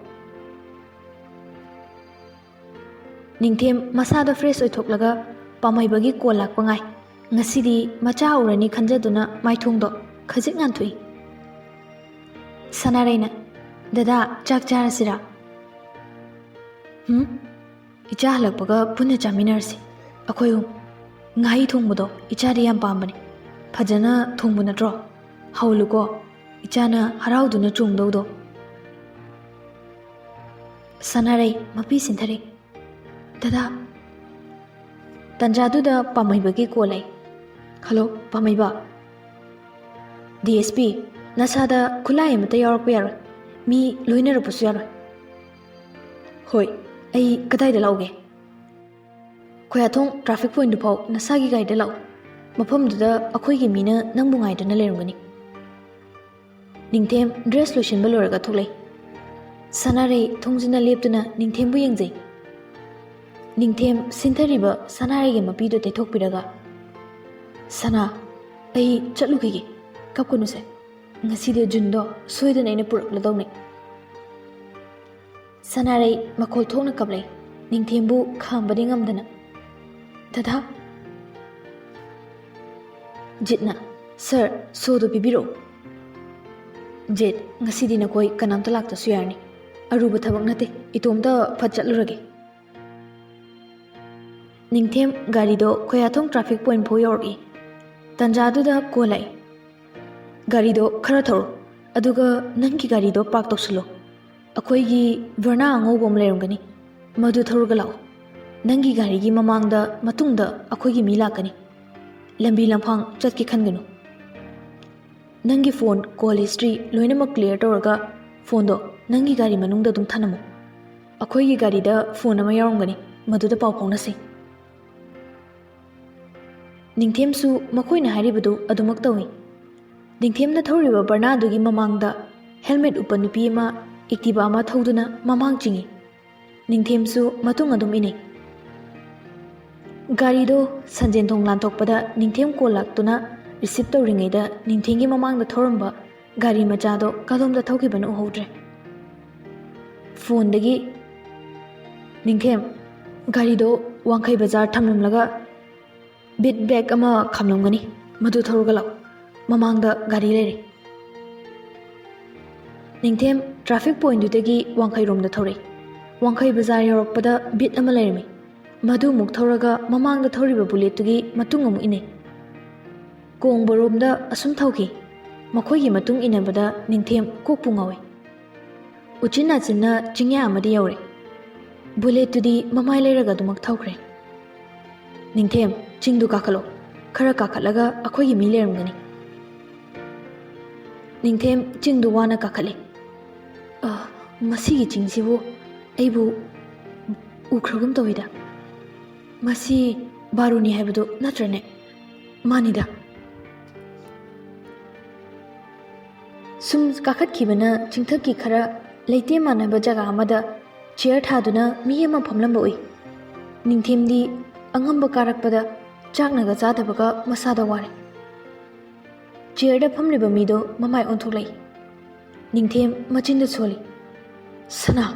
ꯅꯤꯡꯊꯦꯝ ꯃꯁꯥꯗ fresh ꯑꯣꯏꯊꯣꯛꯂꯒ ꯄꯥꯝꯍꯩꯕꯒꯤ call ꯂꯥꯛꯄ ꯉꯥꯏ꯫ ꯉꯁꯤꯗꯤ ꯃꯆꯥ ꯎꯔꯅꯤ ꯈꯟꯖꯗꯨꯅ ꯃꯥꯏꯊꯣꯡꯗꯣ ꯈꯖꯤꯛ ꯉꯥꯟꯊꯣꯛꯏ꯫ ꯁꯅꯥꯔꯩꯅ, "ꯗꯗꯥ, ꯆꯥꯛ ꯆꯥꯔꯁꯤꯔꯥ?" "ꯍꯨꯝ? ꯏꯆꯥ ꯍꯜꯂꯛꯄꯒ ꯄꯨꯟꯅ ꯆꯥꯃꯤꯟꯅꯔꯁꯤ, ꯑꯩꯈꯣꯏ ꯑꯍꯨꯝ꯫ ꯉꯥꯍꯩ ꯊꯣꯡꯕꯗꯣ ꯏꯆꯥꯗꯤ ꯌꯥꯝ ꯄꯥꯝꯕꯅꯤ꯫ ꯐꯖꯅ ꯊꯣꯡꯕ ꯅꯠꯇ꯭ꯔꯣ? ꯍꯧꯍꯜꯂꯨꯀꯣ, ꯏꯆꯥꯅ ꯍꯔꯥꯎꯗꯨꯅ ꯆꯣꯡꯗꯧꯗꯣ꯫" ꯁꯅꯥꯔꯩ ꯃꯄꯤ ꯁꯤꯟꯊꯔꯤ꯫ "ꯗꯗꯥ꯫" ꯇꯟꯖꯥꯗꯨꯗ ꯄꯥꯝꯍꯩꯕꯒꯤ call ꯂꯩ꯫ "ꯍꯜꯂꯣ, ꯄꯥꯝꯍꯩꯕ꯫" "ꯗꯤ ꯑꯦꯁ ꯄꯤ, ꯅꯁꯥꯗ ꯈꯨꯠꯂꯥꯏ ꯑꯃꯠꯇ ꯌꯥꯎꯔꯛꯄ ꯌꯥꯔꯣꯏ꯫ ꯃꯤ ꯂꯣꯏꯅꯔꯛꯄꯁꯨ ꯌꯥꯔꯣꯏ꯫" "ꯍꯣꯏ, ꯑꯩ ꯀꯗꯥꯏꯗ ꯂꯥꯛꯎꯒꯦ?" "ꯈꯣꯌꯥꯊꯣꯡ traffic point ꯐꯥꯎ ꯅꯁꯥꯒꯤ ꯒꯥꯔꯤꯗ ꯂꯥꯛꯎ꯫ ꯃꯐꯝꯗꯨꯗ ꯑꯩꯈꯣꯏꯒꯤ ꯃꯤꯅ ꯅꯪꯕꯨ ꯉꯥꯏꯗꯨꯅ ꯂꯩꯔꯝꯒꯅꯤ꯫" ꯅꯤꯡꯊꯦꯝ dress ꯂꯣꯏꯁꯤꯟꯕ ꯂꯣꯏꯔꯒ ꯊꯣꯛꯂꯛꯏ꯫ ꯁꯅꯥꯔꯩ ꯊꯣꯡꯖꯤꯟꯅ ꯂꯦꯞꯇꯨꯅ ꯅꯤꯡꯊꯦꯝꯕꯨ ꯌꯦꯡꯖꯩ꯫ ꯅꯤꯡꯊꯦꯝ ꯁꯤꯟꯊꯔꯤꯕ ꯁꯅꯥꯔꯩꯒꯤ ꯃꯄꯤꯗꯨ ꯇꯩꯊꯣꯛꯄꯤꯔꯒ, "ꯁꯅꯥ, ꯑꯩ ꯆꯠꯂꯨꯈꯤꯒꯦ꯫ ꯀꯞꯀꯅꯨꯁꯦ꯫ ꯉꯁꯤꯗꯤ ꯖꯨꯟꯗꯣ ꯁꯣꯏꯗꯅ ꯑꯩꯅ ꯄꯨꯔꯛꯂꯗꯧꯅꯤ꯫" ꯁꯅꯥꯔꯩ ꯃꯈꯣꯜ ꯊꯣꯛꯅ ꯀꯞꯂꯛꯏ, ꯅꯤꯡꯊꯦꯝꯕꯨ ꯈꯥꯝꯕꯗꯤ ꯉꯝꯗꯅ꯫ "ꯗꯗꯥ!" ꯖꯤꯠꯅ, "ꯁꯔ, ꯁꯣꯗꯨ ꯄꯤꯕꯤꯔꯛꯎ꯫" "ꯖꯤꯠ, ꯉꯁꯤꯗꯤ ꯅꯈꯣꯏ ꯀꯅꯥꯝꯇ ꯂꯥꯛꯇ꯭ꯔꯁꯨ ꯌꯥꯔꯅꯤ꯫ ꯑꯔꯨꯕ ꯊꯕꯛ ꯅꯠꯇꯦ, ꯏꯇꯣꯝꯇ ꯐꯠ ꯆꯠꯂꯨꯔꯒꯦ꯫" ꯅꯤꯡꯊꯦꯝ ꯒꯥꯔꯤꯗꯣ ꯈꯣꯌꯥꯊꯣꯡ traffic point ꯐꯥꯎ ꯌꯧꯔꯛꯏ꯫ ꯇꯟꯖꯥꯗꯨꯗ call ꯂꯥꯛꯏ꯫ "ꯒꯥꯔꯤꯗꯣ ꯈꯔ ꯊꯧꯔꯣ, ꯑꯗꯨꯒ ꯅꯪꯒꯤ ꯒꯥꯔꯤꯗꯣ park ꯇꯧꯁꯤꯜꯂꯣ꯫ ꯑꯩꯈꯣꯏꯒꯤ Verna ꯑꯉꯧꯕ ꯑꯃ ꯂꯩꯔꯝꯒꯅꯤ, ꯃꯗꯨ ꯊꯧꯔꯒ ꯂꯥꯛꯑꯣ꯫ ꯅꯪꯒꯤ ꯒꯥꯔꯤꯒꯤ ꯃꯃꯥꯡꯗ ꯃꯇꯨꯡꯗ ꯑꯩꯈꯣꯏꯒꯤ ꯃꯤ ꯂꯥꯛꯀꯅꯤ꯫ ꯂꯝꯕꯤ ꯂꯝꯈꯥꯡ ꯆꯠꯀꯦ ꯈꯟꯒꯅꯨ꯫ ꯅꯪꯒꯤ phone call history ꯂꯣꯏꯅꯃꯛ clear ꯇꯧꯔꯒ phoneꯗꯣ ꯅꯪꯒꯤ ꯒꯥꯔꯤ ꯃꯅꯨꯡꯗ ꯑꯗꯨꯝ ꯊꯅꯝꯃꯨ꯫ ꯑꯩꯈꯣꯏꯒꯤ ꯒꯥꯔꯤꯗ phone ꯑꯃ ꯌꯥꯎꯔꯝꯒꯅꯤ, ꯃꯗꯨꯗ ꯄꯥꯎ ꯐꯥꯎꯅꯁꯤ꯫" ꯅꯤꯡꯊꯦꯝꯁꯨ ꯃꯈꯣꯏꯅ ꯍꯥꯏꯔꯤꯕꯗꯨ ꯑꯗꯨꯃꯛ ꯇꯧꯏ꯫ ꯅꯤꯡꯊꯦꯝꯅ ꯊꯧꯔꯤꯕ Vernaꯗꯨꯒꯤ ꯃꯃꯥꯡꯗ helmet ꯎꯞꯄ ꯅꯨꯄꯤ ꯑꯃ ꯑꯦꯛꯇꯤꯚꯥ ꯑꯃ ꯊꯧꯗꯨꯅ ꯃꯃꯥꯡ ꯆꯤꯡꯏ꯫ ꯅꯤꯡꯊꯦꯝꯁꯨ ꯃꯇꯨꯡ ꯑꯗꯨꯝ ꯏꯟꯅꯩ꯫ ꯒꯥꯔꯤꯗꯣ ꯁꯟꯖꯦꯟ ꯊꯣꯡ ꯂꯥꯟꯊꯣꯛꯄꯗ ꯅꯤꯡꯊꯦꯝ ꯀꯣꯜ ꯂꯥꯛꯇꯨꯅ ꯔꯤꯁꯤꯞ ꯇꯧꯔꯤꯉꯩꯗ ꯅꯤꯡꯊꯦꯝꯒꯤ ꯃꯃꯥꯡꯗ ꯊꯧꯔꯝꯕ ꯒꯥꯔꯤ ꯃꯆꯥꯗꯣ ꯀꯗꯣꯝꯗ ꯊꯧꯈꯤꯕꯅꯣ ꯎꯍꯧꯗ꯭ꯔꯦ꯫ ꯐꯣꯟꯗꯒꯤ, "ꯅꯤꯡꯊꯦꯝ, ꯒꯥꯔꯤꯗꯣ ꯋꯥꯡꯈꯩ ꯕꯖꯥꯔ ꯊꯝꯂꯝꯂꯒ ꯕꯤꯠ ꯕꯦꯛ ꯑꯃ ꯈꯝꯂꯝꯒꯅꯤ, ꯃꯗꯨ ꯊꯧꯔꯒ ꯂꯥꯛꯎ, ꯃꯃꯥꯡꯗ ꯒꯥꯔꯤ ꯂꯩꯔꯦ꯫" ꯅꯤꯡꯊꯦꯝ ꯇ꯭ꯔꯥꯐꯤꯛ ꯄꯣꯏꯟꯗꯨꯗꯒꯤ ꯋꯥꯡꯈꯩꯔꯣꯝꯗ ꯊꯧꯔꯛꯏ꯫ ꯋꯥꯡꯈꯩ ꯕꯖꯥꯔ ꯌꯧꯔꯛꯄꯗ ꯕꯤꯠ ꯑꯃ ꯂꯩꯔꯝꯃꯤ꯫ ꯃꯗꯨ ꯑꯃꯨꯛ ꯊꯧꯔꯒ ꯃꯃꯥꯡꯗ ꯊꯧꯔꯤꯕ ꯕꯨꯂꯦꯠꯇꯨꯒꯤ ꯃꯇꯨꯡ ꯑꯃꯨꯛ ꯏꯟꯅꯩ꯫ ꯀꯣꯡꯕꯔꯣꯝꯗ ꯑꯁꯨꯝ ꯊꯧꯈꯤ꯫ ꯃꯈꯣꯏꯒꯤ ꯃꯇꯨꯡ ꯏꯟꯅꯕꯗ ꯅꯤꯡꯊꯦꯝ ꯀꯣꯛꯄꯨ ꯉꯥꯎꯏ꯫ ꯎꯆꯤꯟ ꯅꯥꯆꯤꯟꯅ ꯆꯤꯡꯌꯥ ꯑꯃꯗ ꯌꯧꯔꯦ꯫ ꯕꯨꯂꯦꯠꯇꯨꯗꯤ ꯃꯃꯥꯏ ꯂꯩꯔꯒ ꯑꯗꯨꯃꯛ ꯊꯧꯈ꯭ꯔꯦ꯫ "ꯅꯤꯡꯊꯦꯝ, ꯆꯤꯡꯗꯨ ꯀꯥꯈꯠꯂꯣ꯫ ꯈꯔ ꯀꯥꯈꯠꯂꯒ ꯑꯩꯈꯣꯏꯒꯤ ꯃꯤ ꯂꯩꯔꯝꯒꯅꯤ꯫" ꯅꯤꯡꯊꯦꯝ ꯆꯤꯡꯗꯨ ꯋꯥꯅ ꯀꯥꯈꯠꯂꯤ꯫ "ꯑ, ꯃꯁꯤꯒꯤ ꯆꯤꯡꯁꯤꯕꯨ ꯑꯩꯕꯨ ꯎꯈ꯭ꯔꯒꯨꯝ ꯇꯧꯏꯗ꯫ ꯃꯁꯤ ꯕꯥꯔꯨꯅꯤ ꯍꯥꯏꯕꯗꯨ ꯅꯠꯇ꯭ꯔꯅꯦ?" "ꯃꯥꯅꯤꯗ꯫" ꯁꯨꯝ ꯀꯥꯈꯠꯈꯤꯕꯅ ꯆꯤꯡꯊꯛꯀꯤ ꯈꯔ ꯂꯩꯇꯦꯝ ꯃꯥꯟꯅꯕ ꯖꯒꯥ ꯑꯃꯗ ꯆꯤꯌꯔ ꯊꯥꯗꯨꯅ ꯃꯤ ꯑꯃ ꯐꯝꯂꯝꯕ ꯎꯏ꯫ ꯅꯤꯡꯊꯦꯝꯗꯤ ꯑꯉꯝꯕ ꯀꯥꯔꯛꯄꯗ ꯆꯥꯛꯅꯒ ꯆꯥꯗꯕꯒ ꯃꯁꯥꯗ ꯋꯥꯔꯦ꯫ ꯆꯤꯌꯔꯗ ꯐꯝꯂꯤꯕ ꯃꯤꯗꯣ ꯃꯃꯥꯏ ꯑꯣꯟꯊꯣꯛꯂꯛꯏ꯫ ꯅꯤꯡꯊꯦꯝ ꯃꯆꯤꯟꯗ ꯁꯣꯜꯂꯤ꯫ "ꯁꯅꯥ!"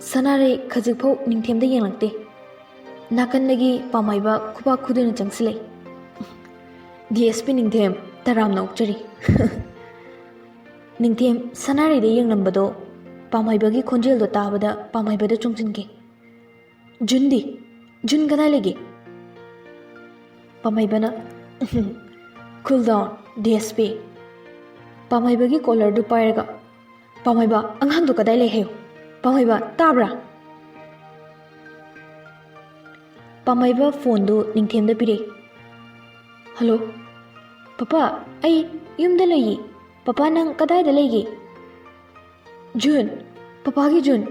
ꯁꯅꯥꯔꯩ ꯈꯖꯤꯛꯐꯥꯎ ꯅꯤꯡꯊꯦꯝꯗ ꯌꯦꯡꯂꯛꯇꯦ꯫ ꯅꯥꯀꯟꯗꯒꯤ ꯄꯥꯝꯃꯩꯕ ꯈꯨꯕꯥꯛ ꯈꯨꯗꯨꯅ ꯆꯪꯁꯤꯜꯂꯛꯏ꯫ "ꯗꯤ ꯑꯦꯁ ꯄꯤ ꯅꯤꯡꯊꯦꯝ, ꯇꯔꯥꯝꯅ ꯑꯣꯛꯆꯔꯤ꯫" ꯅꯤꯡꯊꯦꯝ ꯁꯅꯥꯔꯩꯗ ꯌꯦꯡꯂꯝꯕꯗꯣ ꯄꯥꯝꯃꯩꯕꯒꯤ ꯈꯣꯟꯖꯦꯜꯗꯣ ꯇꯥꯕꯗ ꯄꯥꯝꯃꯩꯕꯗ ꯆꯣꯡꯁꯤꯟꯈꯤ꯫ "ꯖꯨꯟꯗꯤ? ꯖꯨꯟ ꯀꯗꯥꯏ ꯂꯩꯒꯦ?" ꯄꯥꯝꯃꯩꯕꯅ, "Cool down, D S P." ꯄꯥꯝꯃꯩꯕꯒꯤ ꯀꯣꯂꯔꯗꯨ ꯄꯥꯏꯔꯒ, "ꯄꯥꯝꯃꯩꯕ, ꯑꯉꯥꯡꯗꯣ ꯀꯗꯥꯏ ꯂꯩ ꯍꯥꯏꯌꯨ꯫ ꯄꯥꯝꯃꯩꯕ, ꯇꯥꯕ꯭ꯔꯥ?" ꯄꯥꯝꯃꯩꯕ ꯐꯣꯟꯗꯨ ꯅꯤꯡꯊꯦꯝꯗ ꯄꯤꯔꯛꯏ꯫ "ꯍꯜꯂꯣ, ꯄꯄꯥ, ꯑꯩ ꯌꯨꯝꯗ ꯂꯩꯌꯦ꯫ ꯄꯄꯥ, ꯅꯪ ꯀꯗꯥꯏꯗ ꯂꯩꯒꯦ?" "ꯖꯨꯟ, ꯄꯄꯥꯒꯤ ꯖꯨꯟ꯫"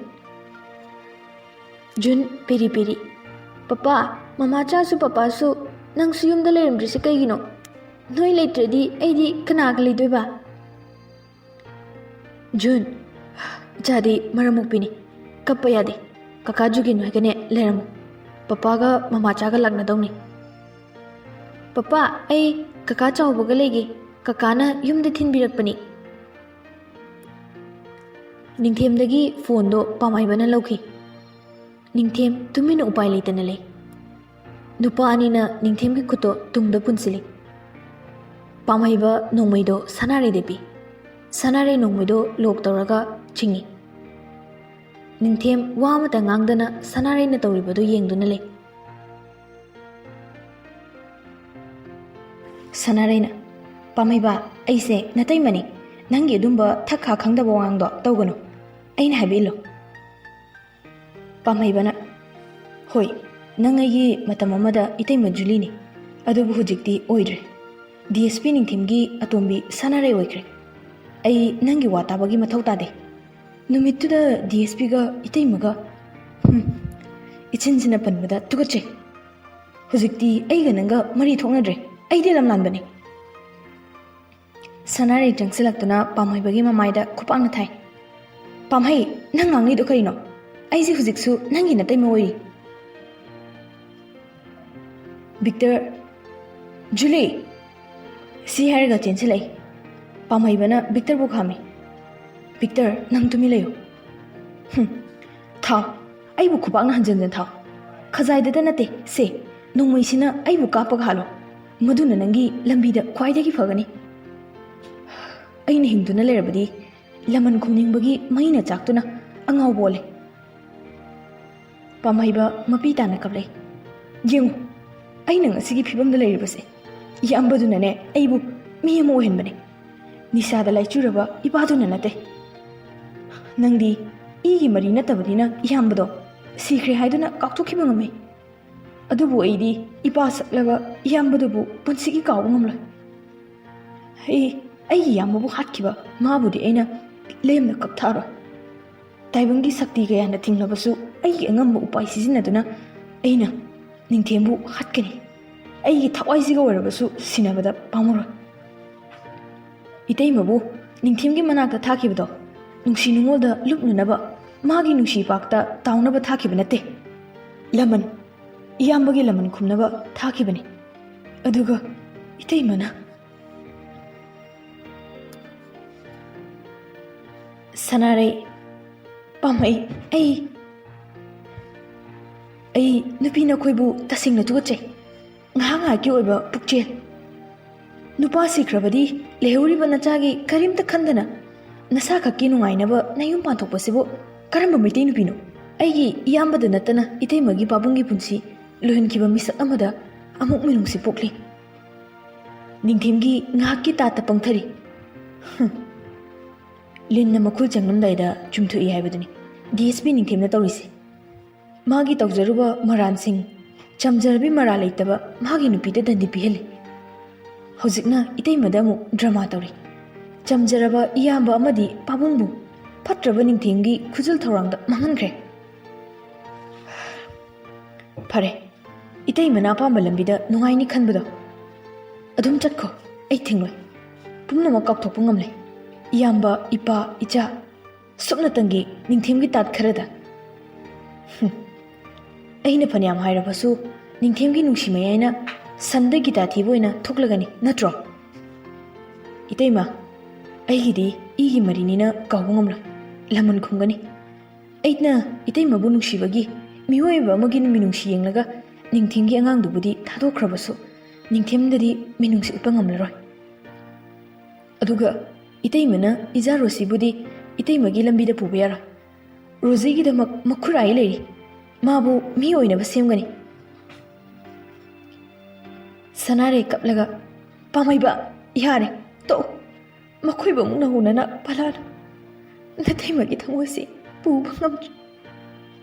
ꯖꯨꯟ ꯄꯦꯔꯤ ꯄꯦꯔꯤ꯫ "ꯄꯄꯥ, ꯃꯃꯥꯆꯥꯁꯨ ꯄꯄꯥꯁꯨ, ꯅꯪꯁꯨ ꯌꯨꯝꯗ ꯂꯩꯔꯝꯗ꯭ꯔꯤꯁꯦ ꯀꯩꯒꯤꯅꯣ? ꯅꯣꯏ ꯂꯩꯇ꯭ꯔꯗꯤ ꯑꯩꯗꯤ ꯀꯅꯥꯒ ꯂꯩꯗꯣꯏꯕ?" ꯖꯨꯟ, ꯏꯆꯥꯗꯤ ꯃꯔꯝ ꯃꯣꯛꯄꯤꯅꯤ꯫ ꯀꯞꯄ ꯌꯥꯗꯦ꯫ ꯀꯀꯥ ꯖꯨꯒꯤꯟ ꯍꯣꯏꯒꯅꯦ ꯂꯩꯔꯝꯃꯨ꯫ ꯄꯄꯥꯒ ꯃꯃꯥꯆꯥꯒ ꯂꯥꯛꯅꯗꯧꯅꯤ꯫ ꯄꯄꯥ, ꯑꯩ ꯀꯀꯥ ꯆꯥꯎꯕꯒ ꯂꯩꯒꯦ꯫ ꯀꯀꯥꯅ ꯌꯨꯝꯗ ꯊꯤꯟꯕꯤꯔꯛꯄꯅꯤ꯫ ꯅꯤꯡꯊꯦꯝꯗꯒꯤ ꯐꯣꯟꯗꯣ ꯄꯥꯝꯍꯩꯕꯅ ꯂꯧꯈꯤ꯫ ꯅꯤꯡꯊꯦꯝ ꯇꯨꯃꯤꯟꯅ ꯎꯄꯥꯏ ꯂꯩꯇꯅ ꯂꯩ꯫ ꯅꯨꯄꯥ ꯑꯅꯤꯅ ꯅꯤꯡꯊꯦꯝꯒꯤ ꯈꯨꯠꯇꯣ ꯇꯨꯡꯗ ꯄꯨꯟꯁꯤꯜꯂꯤ꯫ ꯄꯥꯝꯍꯩꯕ ꯅꯣꯡꯃꯩꯗꯣ ꯁꯅꯥꯔꯩꯗ ꯄꯤ꯫ ꯁꯅꯥꯔꯩ ꯅꯣꯡꯃꯩꯗꯣ ꯂꯣꯛ ꯇꯧꯔꯒ ꯆꯤꯡꯏ꯫ ꯅꯤꯡꯊꯦꯝ ꯋꯥ ꯑꯃꯇ ꯉꯥꯡꯗꯅ ꯁꯅꯥꯔꯩꯅ ꯇꯧꯔꯤꯕꯗꯨ ꯌꯦꯡꯗꯨꯅ ꯂꯩ꯫ ꯁꯅꯥꯔꯩꯅ, "ꯄꯥꯝꯍꯩꯕ, ꯑꯩꯁꯦ ꯅꯇꯩꯃꯅꯤ꯫ ꯅꯪꯒꯤ ꯑꯗꯨꯝꯕ ꯊꯛ ꯈꯥ ꯈꯪꯗꯕ ꯋꯥꯉꯥꯡꯗꯣ ꯇꯧꯒꯅꯨ꯫ ꯑꯩꯅ ꯍꯥꯏꯕ ꯏꯜꯂꯣ꯫" ꯄꯥꯝꯍꯩꯕꯅ, "ꯍꯣꯏ, ꯅꯪ ꯑꯩꯒꯤ ꯃꯇꯝ ꯑꯃꯗ ꯏꯇꯩꯃ ꯖꯨꯂꯤꯅꯤ, ꯑꯗꯨꯕꯨ ꯍꯧꯖꯤꯛꯇꯤ ꯑꯣꯏꯗ꯭ꯔꯦ꯫ ꯗꯤ ꯑꯦꯁ ꯄꯤ ꯅꯤꯡꯊꯦꯝꯒꯤ ꯑꯇꯣꯝꯕꯤ ꯁꯅꯥꯔꯩ ꯑꯣꯏꯈ꯭ꯔꯦ꯫ ꯑꯩ ꯅꯪꯒꯤ ꯋꯥ ꯇꯥꯕꯒꯤ ꯃꯊꯧ ꯇꯥꯗꯦ꯫ ꯅꯨꯃꯤꯠꯇꯨꯗ ꯗꯤ ꯑꯦꯁ ꯄꯤꯒ ꯏꯇꯩꯃꯒ, ꯍꯨꯝ, ꯏꯆꯤꯟꯁꯤꯅ ꯄꯟꯕꯗ ꯇꯨꯀꯠꯆꯩ꯫ ꯍꯧꯖꯤꯛꯇꯤ ꯑꯩꯒ ꯅꯪꯒ ꯃꯔꯤ ꯊꯣꯛꯅꯗ꯭ꯔꯦ꯫ ꯑꯩꯗꯤ ꯂꯝꯂꯥꯟꯕꯅꯤ꯫" ꯁꯅꯥꯔꯩ ꯆꯪꯁꯤꯜꯂꯛꯇꯨꯅ ꯄꯥꯝꯍꯩꯕꯒꯤ ꯃꯃꯥꯏꯗ ꯈꯨꯄꯥꯛꯅ ꯊꯥꯏ꯫ "ꯄꯥꯝꯍꯩ, ꯅꯪ ꯉꯥꯡꯂꯤꯗꯣ ꯀꯔꯤꯅꯣ? ꯑꯩꯁꯦ ꯍꯧꯖꯤꯛꯁꯨ ꯅꯪꯒꯤ ꯅꯇꯩꯃ ꯑꯣꯏꯔꯤ꯫" ꯕꯤꯛꯇꯔ, "ꯖꯨꯂꯤ!" ꯁꯤ ꯍꯥꯏꯔꯒ ꯆꯦꯟꯁꯤꯜꯂꯛꯏ꯫ ꯄꯥꯝꯍꯩꯕꯅ ꯕꯤꯛꯇꯔꯕꯨ ꯈꯥꯝꯃꯤ꯫ "ꯕꯤꯛꯇꯔ, ꯅꯪ ꯇꯨꯃꯤꯟ ꯂꯩꯌꯨ꯫" "ꯍꯨꯝ, ꯊꯥꯎ, ꯑꯩꯕꯨ ꯈꯨꯄꯥꯛꯅ ꯍꯟꯖꯟ ꯍꯟꯖꯟ ꯊꯥꯎ꯫ ꯈꯖꯥꯏꯗꯇ ꯅꯠꯇꯦ, ꯁꯦ, ꯅꯣꯡꯃꯩꯁꯤꯅ ꯑꯩꯕꯨ ꯀꯥꯞꯄꯒ ꯍꯥꯠꯂꯣ꯫ ꯃꯗꯨꯅ ꯅꯪꯒꯤ ꯂꯝꯕꯤꯗ ꯈ꯭ꯋꯥꯏꯗꯒꯤ ꯐꯒꯅꯤ꯫ ꯑꯩꯅ ꯍꯤꯡꯗꯨꯅ ꯂꯩꯔꯕꯗꯤ ꯂꯃꯟ ꯈꯨꯝꯅꯤꯡꯕꯒꯤ ꯃꯩꯅ ꯆꯥꯛꯇꯨꯅ ꯑꯉꯥꯎꯕ ꯑꯣꯜꯂꯦ꯫" ꯄꯥꯝꯍꯩꯕ ꯃꯄꯤ ꯇꯥꯅ ꯀꯞꯂꯛꯏ꯫ "ꯌꯦꯡꯉꯨ, ꯑꯩꯅ ꯉꯁꯤꯒꯤ ꯐꯤꯕꯝꯗ ꯂꯩꯔꯤꯕꯁꯦ ꯏꯌꯥꯝꯕꯗꯨꯅꯅꯦ ꯑꯩꯕꯨ ꯃꯤ ꯑꯃ ꯑꯣꯏꯍꯟꯕꯅꯦ꯫ ꯅꯤꯁꯥꯗ ꯂꯥꯏꯆꯨꯔꯕ ꯏꯄꯥꯗꯨꯅ ꯅꯠꯇꯦ꯫ ꯅꯪꯗꯤ ꯏꯒꯤ ꯃꯔꯤ ꯅꯠꯇꯕꯅꯤꯅ ꯏꯌꯥꯝꯕꯗꯣ ꯁꯤꯈ꯭ꯔꯦ ꯍꯥꯏꯗꯨꯅ ꯀꯥꯎꯊꯣꯛꯈꯤꯕ ꯉꯝꯃꯤ꯫ ꯑꯗꯨꯕꯨ ꯑꯩꯗꯤ ꯏꯄꯥ ꯁꯛꯂꯕ ꯏꯌꯥꯝꯕꯗꯨꯕꯨ ꯄꯨꯟꯁꯤꯒꯤ ꯀꯥꯎꯕ ꯉꯝꯂꯣꯏ꯫ ꯑꯩ, ꯑꯩꯒꯤ ꯏꯌꯥꯝꯕꯕꯨ ꯍꯥꯠꯈꯤꯕ ꯃꯥꯕꯨꯗꯤ ꯑꯩꯅ ꯂꯦꯝꯅ ꯀꯞꯊꯛꯑꯔꯣꯏ꯫ ꯇꯥꯏꯕꯪꯒꯤ ꯁꯛꯇꯤ ꯀꯌꯥꯅ ꯊꯤꯡꯂꯕꯁꯨ ꯑꯩꯒꯤ ꯑꯉꯝꯕ ꯎꯄꯥꯏ ꯁꯤꯖꯤꯟꯅꯗꯨꯅ ꯑꯩꯅ ꯅꯤꯡꯊꯦꯝꯕꯨ ꯍꯥꯠꯀꯅꯤ꯫ ꯑꯩꯒꯤ ꯊꯋꯥꯏꯁꯤꯒ ꯑꯣꯏꯔꯕꯁꯨ ꯁꯤꯟꯅꯕꯗ ꯄꯥꯝꯃꯔꯣꯏ꯫" ꯏꯇꯩꯃꯕꯨ ꯅꯤꯡꯊꯦꯝꯒꯤ ꯃꯅꯥꯛꯇ ꯊꯥꯈꯤꯕꯗꯣ ꯅꯨꯡꯁꯤ ꯅꯨꯡꯉꯣꯜꯗ ꯂꯨꯞꯅꯅꯕ, ꯃꯥꯒꯤ ꯅꯨꯡꯁꯤ ꯄꯥꯛꯇ ꯇꯥꯎꯅꯕ ꯊꯥꯈꯤꯕ ꯅꯠꯇꯦ꯫ ꯂꯃꯟ, ꯏꯌꯥꯝꯕꯒꯤ ꯂꯃꯟ ꯈꯨꯝꯅꯕ ꯊꯥꯈꯤꯕꯅꯤ꯫ ꯑꯗꯨꯒ ꯏꯇꯩꯃꯅ, ꯁꯅꯥꯔꯩ, ꯄꯥꯝꯃꯩ, ꯑꯩ, ꯑꯩ ꯅꯨꯄꯤ ꯅꯈꯣꯏꯕꯨ ꯇꯁꯦꯡꯅ ꯇꯨꯀꯠꯆꯩ꯫ ꯉꯥꯏꯍꯥꯛ ꯉꯥꯏꯍꯥꯛꯀꯤ ꯑꯣꯏꯕ ꯄꯨꯛꯆꯦꯜ꯫ ꯅꯨꯄꯥ ꯁꯤꯈ꯭ꯔꯕꯗꯤ ꯂꯩꯍꯧꯔꯤꯕ ꯅꯆꯥꯒꯤ ꯀꯔꯤꯝꯇ ꯈꯟꯗꯅ ꯅꯁꯥ ꯈꯛꯀꯤ ꯅꯨꯡꯉꯥꯏꯅꯕ ꯅꯌꯨꯝ ꯄꯥꯟꯊꯣꯛꯄꯁꯤꯕꯨ ꯀꯔꯝꯕ ꯃꯩꯇꯩ ꯅꯨꯄꯤꯅꯣ? ꯑꯩꯒꯤ ꯏꯌꯥꯝꯕꯗ ꯅꯠꯇꯅ ꯏꯇꯩꯃꯒꯤ ꯄꯥꯕꯨꯡꯒꯤ ꯄꯨꯟꯁꯤ ꯂꯣꯏꯍꯟꯈꯤꯕ ꯃꯤꯁꯛ ꯑꯃꯗ ꯑꯃꯨꯛ ꯃꯤꯅꯨꯡꯁꯤ ꯄꯣꯛꯂꯤ꯫ ꯅꯤꯡꯊꯦꯝꯒꯤ ꯉꯥꯏꯍꯥꯛꯀꯤ ꯇꯥꯠꯇ ꯄꯪꯊꯔꯤ꯫ ꯍꯨꯝ꯫ ꯂꯤꯟꯅ ꯃꯈꯨꯜ ꯆꯪꯂꯝꯗꯥꯏꯗ ꯆꯨꯝꯊꯣꯛꯏ ꯍꯥꯏꯕꯗꯨꯅꯤ ꯗꯤ ꯑꯦꯁ ꯄꯤ ꯅꯤꯡꯊꯦꯝꯅ ꯇꯧꯔꯤꯁꯦ꯫ ꯃꯥꯒꯤ ꯇꯧꯖꯔꯨꯕ ꯃꯔꯥꯟꯁꯤꯡ, ꯆꯝꯖꯔꯕꯤ ꯃꯔꯥꯜ ꯂꯩꯇꯕ ꯃꯥꯒꯤ ꯅꯨꯄꯤꯗ ꯗꯟꯗꯤ ꯄꯤꯍꯜꯂꯤ꯫ ꯍꯧꯖꯤꯛꯅ ꯏꯇꯩꯃꯗ ꯑꯃꯨꯛ ꯗ꯭ꯔꯃꯥ ꯇꯧꯔꯤ꯫ ꯆꯝꯖꯔꯕ ꯏꯌꯥꯝꯕ ꯑꯃꯗꯤ ꯄꯥꯕꯨꯡꯕꯨ ꯐꯠꯇ꯭ꯔꯕ ꯅꯤꯡꯊꯦꯝꯒꯤ ꯈꯨꯖꯤꯜ ꯊꯧꯔꯥꯡꯗ ꯃꯥꯡꯍꯟꯈ꯭ꯔꯦ꯫ ꯐꯔꯦ, ꯏꯇꯩꯃꯅ ꯑꯄꯥꯝꯕ ꯂꯝꯕꯤꯗ ꯅꯨꯡꯉꯥꯏꯅꯤ ꯈꯟꯕꯗꯣ ꯑꯗꯨꯝ ꯆꯠꯈꯣ, ꯑꯩ ꯊꯤꯡꯂꯣꯏ꯫ ꯄꯨꯝꯅꯃꯛ ꯀꯥꯎꯊꯣꯛꯄ ꯉꯝꯂꯦ꯫ ꯏꯌꯥꯝꯕ, ꯏꯄꯥ, ꯏꯆꯥ, ꯁꯨꯞꯅꯇꯪꯒꯤ ꯅꯤꯡꯊꯦꯝꯒꯤ ꯇꯥꯠ ꯈꯔꯗ꯫ ꯍꯨꯝ꯫ ꯑꯩꯅ ꯐꯅꯌꯥꯝ ꯍꯥꯏꯔꯕꯁꯨ ꯅꯤꯡꯊꯦꯝꯒꯤ ꯅꯨꯡꯁꯤ ꯃꯌꯥꯏꯅ ꯁꯟꯗ ꯒꯤꯇꯥ ꯊꯤꯕ ꯑꯣꯏꯅ ꯊꯣꯛꯂꯒꯅꯤ ꯅꯠꯇ꯭ꯔꯣ? ꯏꯇꯩꯃ, ꯑꯩꯒꯤꯗꯤ ꯏꯒꯤ ꯃꯔꯤꯅꯤꯅ ꯀꯥꯎꯕ ꯉꯝꯂꯣꯏ꯫ ꯂꯃꯟ ꯈꯨꯝꯒꯅꯤ꯫ ꯑꯩꯅ ꯏꯇꯩꯃꯕꯨ ꯅꯨꯡꯁꯤꯕꯒꯤ ꯃꯤꯑꯣꯏꯕ ꯑꯃꯒꯤ ꯃꯤꯅꯨꯡꯁꯤ ꯌꯦꯡꯂꯒ ꯅꯤꯡꯊꯦꯝꯒꯤ ꯑꯉꯥꯡꯗꯨꯕꯨꯗꯤ ꯊꯥꯗꯣꯛꯈ꯭ꯔꯕꯁꯨ ꯅꯤꯡꯊꯦꯝꯗꯗꯤ ꯃꯤꯅꯨꯡꯁꯤ ꯎꯠꯄ ꯉꯝꯂꯔꯣꯏ꯫ ꯑꯗꯨꯒ ꯏꯇꯩꯃꯅ ꯏꯆꯥ ꯔꯣꯁꯤꯕꯨꯗꯤ ꯏꯇꯩꯃꯒꯤ ꯂꯝꯕꯤꯗ ꯄꯨꯕ ꯌꯥꯔꯣꯏ꯫ ꯔꯣꯖꯤꯒꯤꯗꯃꯛ ꯃꯈꯨꯔꯥꯏ ꯂꯩꯔꯤ꯫ ꯃꯥꯕꯨ ꯃꯤ ꯑꯣꯏꯅꯕ ꯁꯦꯝꯒꯅꯤ꯫ ꯁꯅꯥꯔꯩ ꯀꯞꯂꯒ, "ꯄꯥꯝꯃꯩꯕ, ꯌꯥꯔꯦ, ꯇꯣꯛꯎ꯫ ꯃꯈꯣꯏꯕꯨ ꯑꯃꯨꯛ ꯅꯧꯍꯧꯅꯅ ꯄꯂꯥꯅ ꯅꯇꯩꯃꯒꯤ ꯊꯃꯣꯏꯁꯤ ꯄꯨꯕ ꯉꯝꯗ꯭ꯔꯦ꯫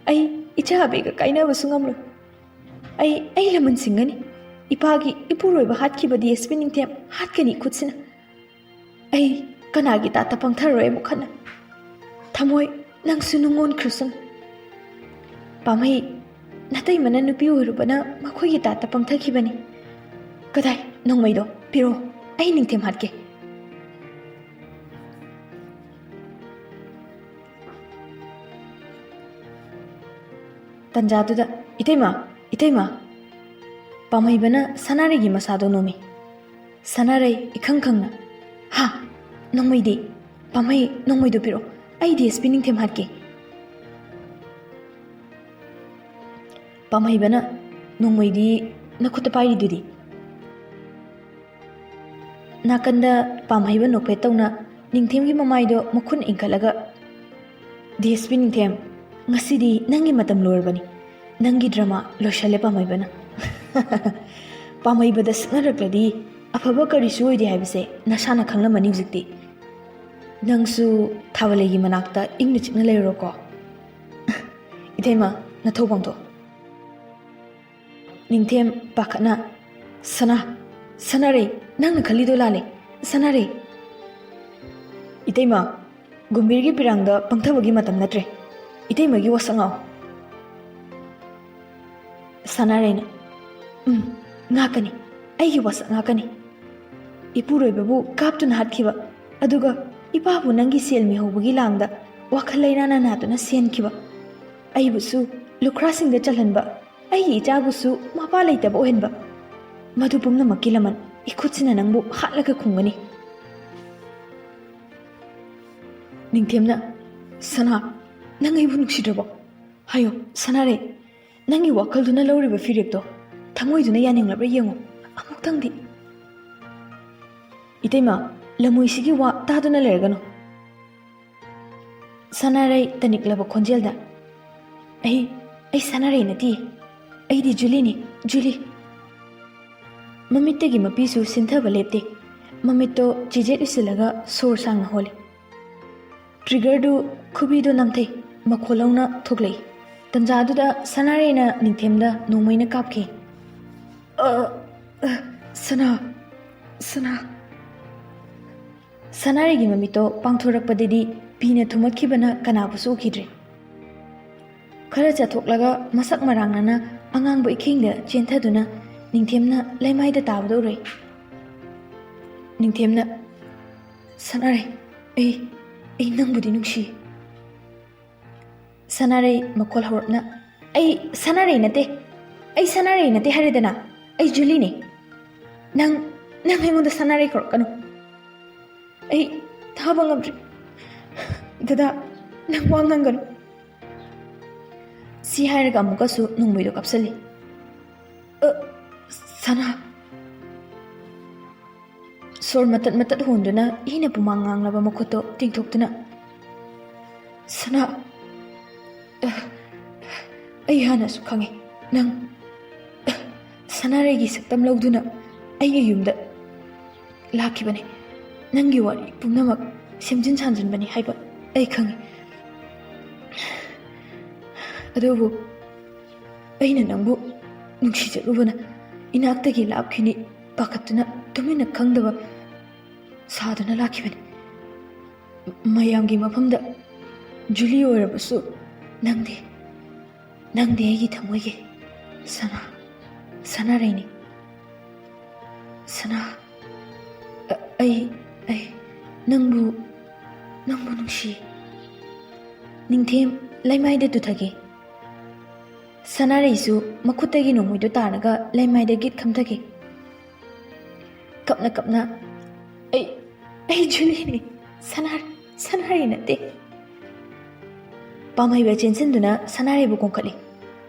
ꯑꯩ ꯏꯆꯥ ꯑꯕꯦꯒ ꯀꯥꯏꯅꯕꯁꯨ ꯉꯝꯂꯣꯏ꯫ ꯑꯩ, ꯑꯩ ꯂꯃꯟ ꯁꯤꯡꯒꯅꯤ꯫ ꯏꯄꯥꯒꯤ ꯏꯄꯨꯔꯣꯏꯕ ꯍꯥꯠꯈꯤꯕ ꯗꯤ ꯑꯦꯁ ꯄꯤ ꯅꯤꯡꯊꯦꯝ ꯍꯥꯠꯀꯅꯤ ꯈꯨꯠꯁꯤꯅ꯫ ꯑꯩ ꯀꯅꯥꯒꯤ ꯇꯥꯠꯇ ꯄꯪꯊꯔꯣꯏ ꯑꯃꯨꯛ ꯍꯟꯅ꯫ ꯊꯃꯣꯏ, ꯅꯪꯁꯨ ꯅꯨꯡꯉꯣꯟꯈ꯭ꯔꯁꯅꯨ꯫ ꯄꯥꯝꯃꯩ, ꯅꯇꯩꯃꯅ ꯅꯨꯄꯤ ꯑꯣꯏꯔꯨꯕꯅ ꯃꯈꯣꯏꯒꯤ ꯇꯥꯠꯇ ꯄꯪꯊꯈꯤꯕꯅꯤ꯫ ꯀꯗꯥꯏ, ꯅꯣꯡꯃꯩꯗꯣ ꯄꯤꯔꯣ, ꯑꯩ ꯅꯤꯡꯊꯦꯝ ꯍꯥꯠꯀꯦ꯫" ꯇꯟꯖꯥꯗꯨꯗ, "ꯏꯇꯩꯃ, ꯏꯇꯩꯃ!" ꯄꯥꯝꯍꯩꯕꯅ ꯁꯅꯥꯔꯩꯒꯤ ꯃꯁꯥꯗꯣ ꯅꯣꯝꯃꯤ꯫ ꯁꯅꯥꯔꯩ ꯏꯈꯪ ꯈꯪꯅ, "ꯍꯥ? ꯅꯣꯡꯃꯩꯗꯤ? ꯄꯥꯝꯍꯩ, ꯅꯣꯡꯃꯩꯗꯣ ꯄꯤꯔꯛꯑꯣ, ꯑꯩ ꯗꯤ ꯑꯦꯁ ꯄꯤ ꯅꯤꯡꯊꯦꯝ ꯍꯥꯠꯀꯦ!" ꯄꯥꯝꯍꯩꯕꯅ, "ꯅꯣꯡꯃꯩꯗꯤ ꯅꯈꯨꯠꯇ ꯄꯥꯏꯔꯤꯗꯨꯗꯤ?" ꯅꯥꯀꯟꯗ ꯄꯥꯝꯍꯩꯕ ꯅꯣꯛꯐꯦꯠ ꯇꯧꯅ ꯅꯤꯡꯊꯦꯝꯒꯤ ꯃꯃꯥꯏꯗꯣ ꯃꯈꯨꯠꯅ ꯏꯟꯈꯠꯂꯒ, "ꯗꯤ ꯑꯦꯁ ꯄꯤ ꯅꯤꯡꯊꯦꯝ, ꯉꯁꯤꯗꯤ ꯅꯪꯒꯤ ꯃꯇꯝ ꯂꯣꯏꯔꯕꯅꯤ꯫ ꯅꯪꯒꯤ ꯗ꯭ꯔꯃꯥ ꯂꯣꯏꯁꯜꯂꯦ, ꯄꯥꯝꯍꯩꯕꯅ꯫" ꯄꯥꯝꯍꯩꯕꯗ ꯁꯤꯡꯅꯔꯛꯂꯗꯤ ꯑꯐꯕ ꯀꯔꯤꯁꯨ ꯑꯣꯏꯗꯦ ꯍꯥꯏꯕꯁꯦ ꯅꯁꯥꯅ ꯈꯪꯂꯝꯃꯅꯤ ꯍꯧꯖꯤꯛꯇꯤ꯫ ꯅꯪꯁꯨ ꯊꯥꯕꯂꯩꯒꯤ ꯃꯅꯥꯛꯇ ꯏꯪꯅ ꯆꯤꯛꯅ ꯂꯩꯔꯨꯔꯣꯀꯣ꯫ ꯏꯇꯩꯃ, ꯅꯊꯧ ꯄꯥꯡꯊꯣꯛ꯫ ꯅꯤꯡꯊꯦꯝ ꯄꯥꯈꯠꯅ, "ꯁꯅꯥ, ꯁꯅꯥꯔꯩ, ꯅꯪꯅ ꯈꯜꯂꯤꯗꯣ ꯂꯥꯜꯂꯦ, ꯁꯅꯥꯔꯩ꯫" "ꯏꯇꯩꯃ, ꯒꯨꯝꯕꯤꯔꯒꯤ ꯄꯤꯔꯥꯡꯗ ꯄꯪꯊꯕꯒꯤ ꯃꯇꯝ ꯅꯠꯇ꯭ꯔꯦ꯫ ꯏꯇꯩꯃꯒꯤ ꯋꯥꯁꯛ ꯉꯥꯛꯑꯣ꯫" ꯁꯅꯥꯔꯩꯅ, "ꯎꯝ, ꯉꯥꯛꯀꯅꯤ, ꯑꯩꯒꯤ ꯋꯥꯁꯛ ꯉꯥꯛꯀꯅꯤ꯫ ꯏꯄꯨꯔꯣꯏꯕꯕꯨ ꯀꯥꯞꯇꯨꯅ ꯍꯥꯠꯈꯤꯕ, ꯑꯗꯨꯒ ꯏꯄꯥꯕꯨ ꯅꯪꯒꯤ ꯁꯦꯜ ꯃꯤꯍꯧꯕꯒꯤ ꯂꯥꯡꯗ ꯋꯥꯈꯜ ꯂꯩꯅꯥꯅ ꯅꯥꯗꯨꯅ ꯁꯤꯍꯟꯈꯤꯕ, ꯑꯩꯕꯨꯁꯨ ꯂꯨꯈ꯭ꯔꯥꯁꯤꯡꯗ ꯆꯜꯍꯟꯕ, ꯑꯩꯒꯤ ꯏꯆꯥꯕꯨꯁꯨ ꯃꯄꯥ ꯂꯩꯇꯕ ꯑꯣꯏꯍꯟꯕ, ꯃꯗꯨ ꯄꯨꯝꯅꯃꯛꯀꯤ ꯂꯃꯟ ꯏꯈꯨꯠꯁꯤꯅ ꯅꯪꯕꯨ ꯍꯥꯠꯂꯒ ꯈꯨꯝꯒꯅꯤ꯫" ꯅꯤꯡꯊꯦꯝꯅ, "ꯁꯅꯥ, ꯅꯪ ꯑꯩꯕꯨ ꯅꯨꯡꯁꯤꯗ꯭ꯔꯕꯣ? ꯍꯥꯏꯌꯣ, ꯁꯅꯥꯔꯩ, ꯅꯪꯒꯤ ꯋꯥꯈꯜꯗꯨꯅ ꯂꯧꯔꯤꯕ ꯐꯤꯔꯦꯞꯇꯣ ꯊꯃꯣꯏꯗꯨꯅ ꯌꯥꯅꯤꯡꯂꯕ꯭ꯔꯥ ꯌꯦꯡꯉꯨ ꯑꯃꯨꯛꯇꯪꯗꯤ꯫" "ꯏꯇꯩꯃ, ꯂꯝꯃꯣꯏꯁꯤꯒꯤ ꯋꯥ ꯇꯥꯗꯨꯅ ꯂꯩꯔꯒꯅꯨ꯫" ꯁꯅꯥꯔꯩ ꯇꯅꯤꯛꯂꯕ ꯈꯣꯟꯖꯦꯜꯗ, "ꯑꯩ, ꯑꯩ ꯁꯅꯥꯔꯩ ꯅꯠꯇꯤꯌꯦ꯫ ꯑꯩꯗꯤ ꯖꯨꯂꯤꯅꯤ, ꯖꯨꯂꯤ꯫" ꯃꯃꯤꯠꯇꯒꯤ ꯃꯄꯤꯁꯨ ꯁꯤꯟꯊꯕ ꯂꯦꯞꯇꯦ꯫ ꯃꯃꯤꯠꯇꯣ ꯆꯤꯖꯦꯠ ꯎꯏꯁꯤꯜꯂꯒ ꯁꯣꯔ ꯁꯥꯡꯅ ꯍꯣꯜꯂꯤ꯫ ꯇ꯭ꯔꯤꯒꯔꯗꯨ ꯈꯨꯕꯤꯗꯣ ꯅꯝꯊꯩ, ꯃꯈꯣꯜ ꯍꯧꯅ ꯊꯣꯛꯂꯛꯏ꯫ ꯇꯟꯖꯥꯗꯨꯗ ꯁꯅꯥꯔꯩꯅ ꯅꯤꯡꯊꯦꯝꯗ ꯅꯣꯡꯃꯩꯅ ꯀꯥꯞꯈꯤ꯫ "ꯑ, ꯑ, ꯁꯅꯥ, ꯁꯅꯥ꯫" ꯁꯅꯥꯔꯩꯒꯤ ꯃꯃꯤꯠꯇꯣ ꯄꯥꯡꯊꯣꯔꯛꯄꯗꯗꯤ ꯄꯤꯅ ꯊꯨꯝꯃꯠꯈꯤꯕꯅ ꯀꯅꯥꯕꯨꯁꯨ ꯎꯈꯤꯗ꯭ꯔꯦ꯫ ꯈꯔ ꯆꯠꯊꯣꯛꯂꯒ ꯃꯁꯛ ꯃꯔꯥꯡꯅꯅ ꯑꯉꯥꯡꯕ ꯏꯈꯤꯡꯗ ꯆꯦꯟꯊꯗꯨꯅ ꯅꯤꯡꯊꯦꯝꯅ ꯂꯩꯃꯥꯏꯗ ꯇꯥꯕꯗ ꯎꯔꯦ꯫ ꯅꯤꯡꯊꯦꯝꯅ, "ꯁꯅꯥꯔꯩ, ꯑꯩ, ꯑꯩ ꯅꯪꯕꯨꯗꯤ ꯅꯨꯡꯁꯤ꯫" ꯁꯅꯥꯔꯩ ꯃꯈꯣꯜ ꯍꯧꯔꯞꯅ, ꯑꯩ ꯁꯅꯥꯔꯩ ꯅꯠꯇꯦ꯫ ꯑꯩ ꯁꯅꯥꯔꯩ ꯅꯠꯇꯦ ꯍꯥꯏꯔꯦꯗꯅ꯫ ꯑꯩ ꯖꯨꯂꯤꯅꯦ꯫ ꯅꯪ, ꯅꯪ ꯑꯩꯉꯣꯟꯗ ꯁꯅꯥꯔꯩ ꯀꯧꯔꯛꯀꯅꯨ꯫ ꯑꯩ ꯊꯥꯕ ꯉꯝꯗ꯭ꯔꯦ꯫ ꯗꯗꯥ, ꯅꯪ ꯋꯥ ꯉꯥꯡꯒꯅꯨ꯫ ꯁꯤ ꯍꯥꯏꯔꯒ ꯑꯃꯨꯛꯀꯁꯨ ꯅꯣꯡꯃꯩꯗꯣ ꯀꯥꯞꯁꯜꯂꯤ꯫ "ꯑ, ꯁꯅꯥ!" ꯁꯣꯔ ꯃꯇꯠ ꯃꯇꯠ ꯍꯣꯟꯗꯨꯅ ꯏꯅ ꯄꯨꯃꯥꯡ ꯉꯥꯡꯂꯕ ꯃꯈꯨꯠꯇꯣ ꯇꯤꯡꯊꯣꯛꯇꯨꯅ, "ꯁꯅꯥ, ꯑ, ꯑꯩ ꯍꯥꯟꯅꯁꯨ ꯈꯪꯉꯤ꯫ ꯅꯪ, ꯑ, ꯁꯅꯥꯔꯩꯒꯤ ꯁꯛꯇꯝ ꯂꯧꯗꯨꯅ ꯑꯩꯒꯤ ꯌꯨꯝꯗ ꯂꯥꯛꯈꯤꯕꯅꯤ꯫ ꯅꯪꯒꯤ ꯋꯥꯔꯤ ꯄꯨꯝꯅꯃꯛ ꯁꯦꯝꯖꯤꯟ ꯁꯥꯖꯤꯟꯕꯅꯤ ꯍꯥꯏꯕ ꯑꯩ ꯈꯪꯉꯤ꯫ ꯑꯗꯨꯕꯨ ꯑꯩꯅ ꯅꯪꯕꯨ ꯅꯨꯡꯁꯤꯖꯔꯨꯕꯅ ꯏꯅꯥꯛꯇꯒꯤ ꯂꯥꯞꯈꯤꯅꯤ ꯄꯥꯈꯠꯇꯨꯅ ꯇꯨꯃꯤꯟꯅ ꯈꯪꯗꯕ ꯁꯥꯗꯨꯅ ꯂꯥꯛꯈꯤꯕꯅꯤ꯫ ꯃꯌꯥꯝꯒꯤ ꯃꯐꯝꯗ ꯖꯨꯂꯤ ꯑꯣꯏꯔꯕꯁꯨ ꯅꯪꯗꯤ, ꯅꯪꯗꯤ ꯑꯩꯒꯤ ꯊꯃꯣꯏꯒꯤ ꯁꯅꯥ, ꯁꯅꯥꯔꯩꯅꯤ꯫ ꯁꯅꯥ, ꯑ-, ꯑꯩ, ꯑꯩ ꯅꯪꯕꯨ, ꯅꯪꯕꯨ ꯅꯨꯡꯁꯤ꯫" ꯅꯤꯡꯊꯦꯝ ꯂꯩꯃꯥꯏꯗ ꯇꯨꯊꯈꯤ꯫ ꯁꯅꯥꯔꯩꯁꯨ ꯃꯈꯨꯠꯇꯒꯤ ꯅꯣꯡꯃꯩꯗꯨ ꯇꯥꯔꯒ ꯂꯩꯃꯥꯏꯗ ꯒꯤꯠ ꯈꯝꯊꯈꯤ꯫ ꯀꯞꯅ ꯀꯞꯅ, "ꯑꯩ, ꯑꯩ ꯖꯨꯂꯤꯅꯤ, ꯁꯅꯥ-, ꯁꯅꯥꯔꯩ ꯅꯠꯇꯦ꯫" ꯄꯥꯝꯍꯩꯕ ꯆꯦꯟꯁꯤꯟꯗꯨꯅ ꯁꯅꯥꯔꯩꯕꯨ ꯀꯣꯡꯈꯠꯂꯤ꯫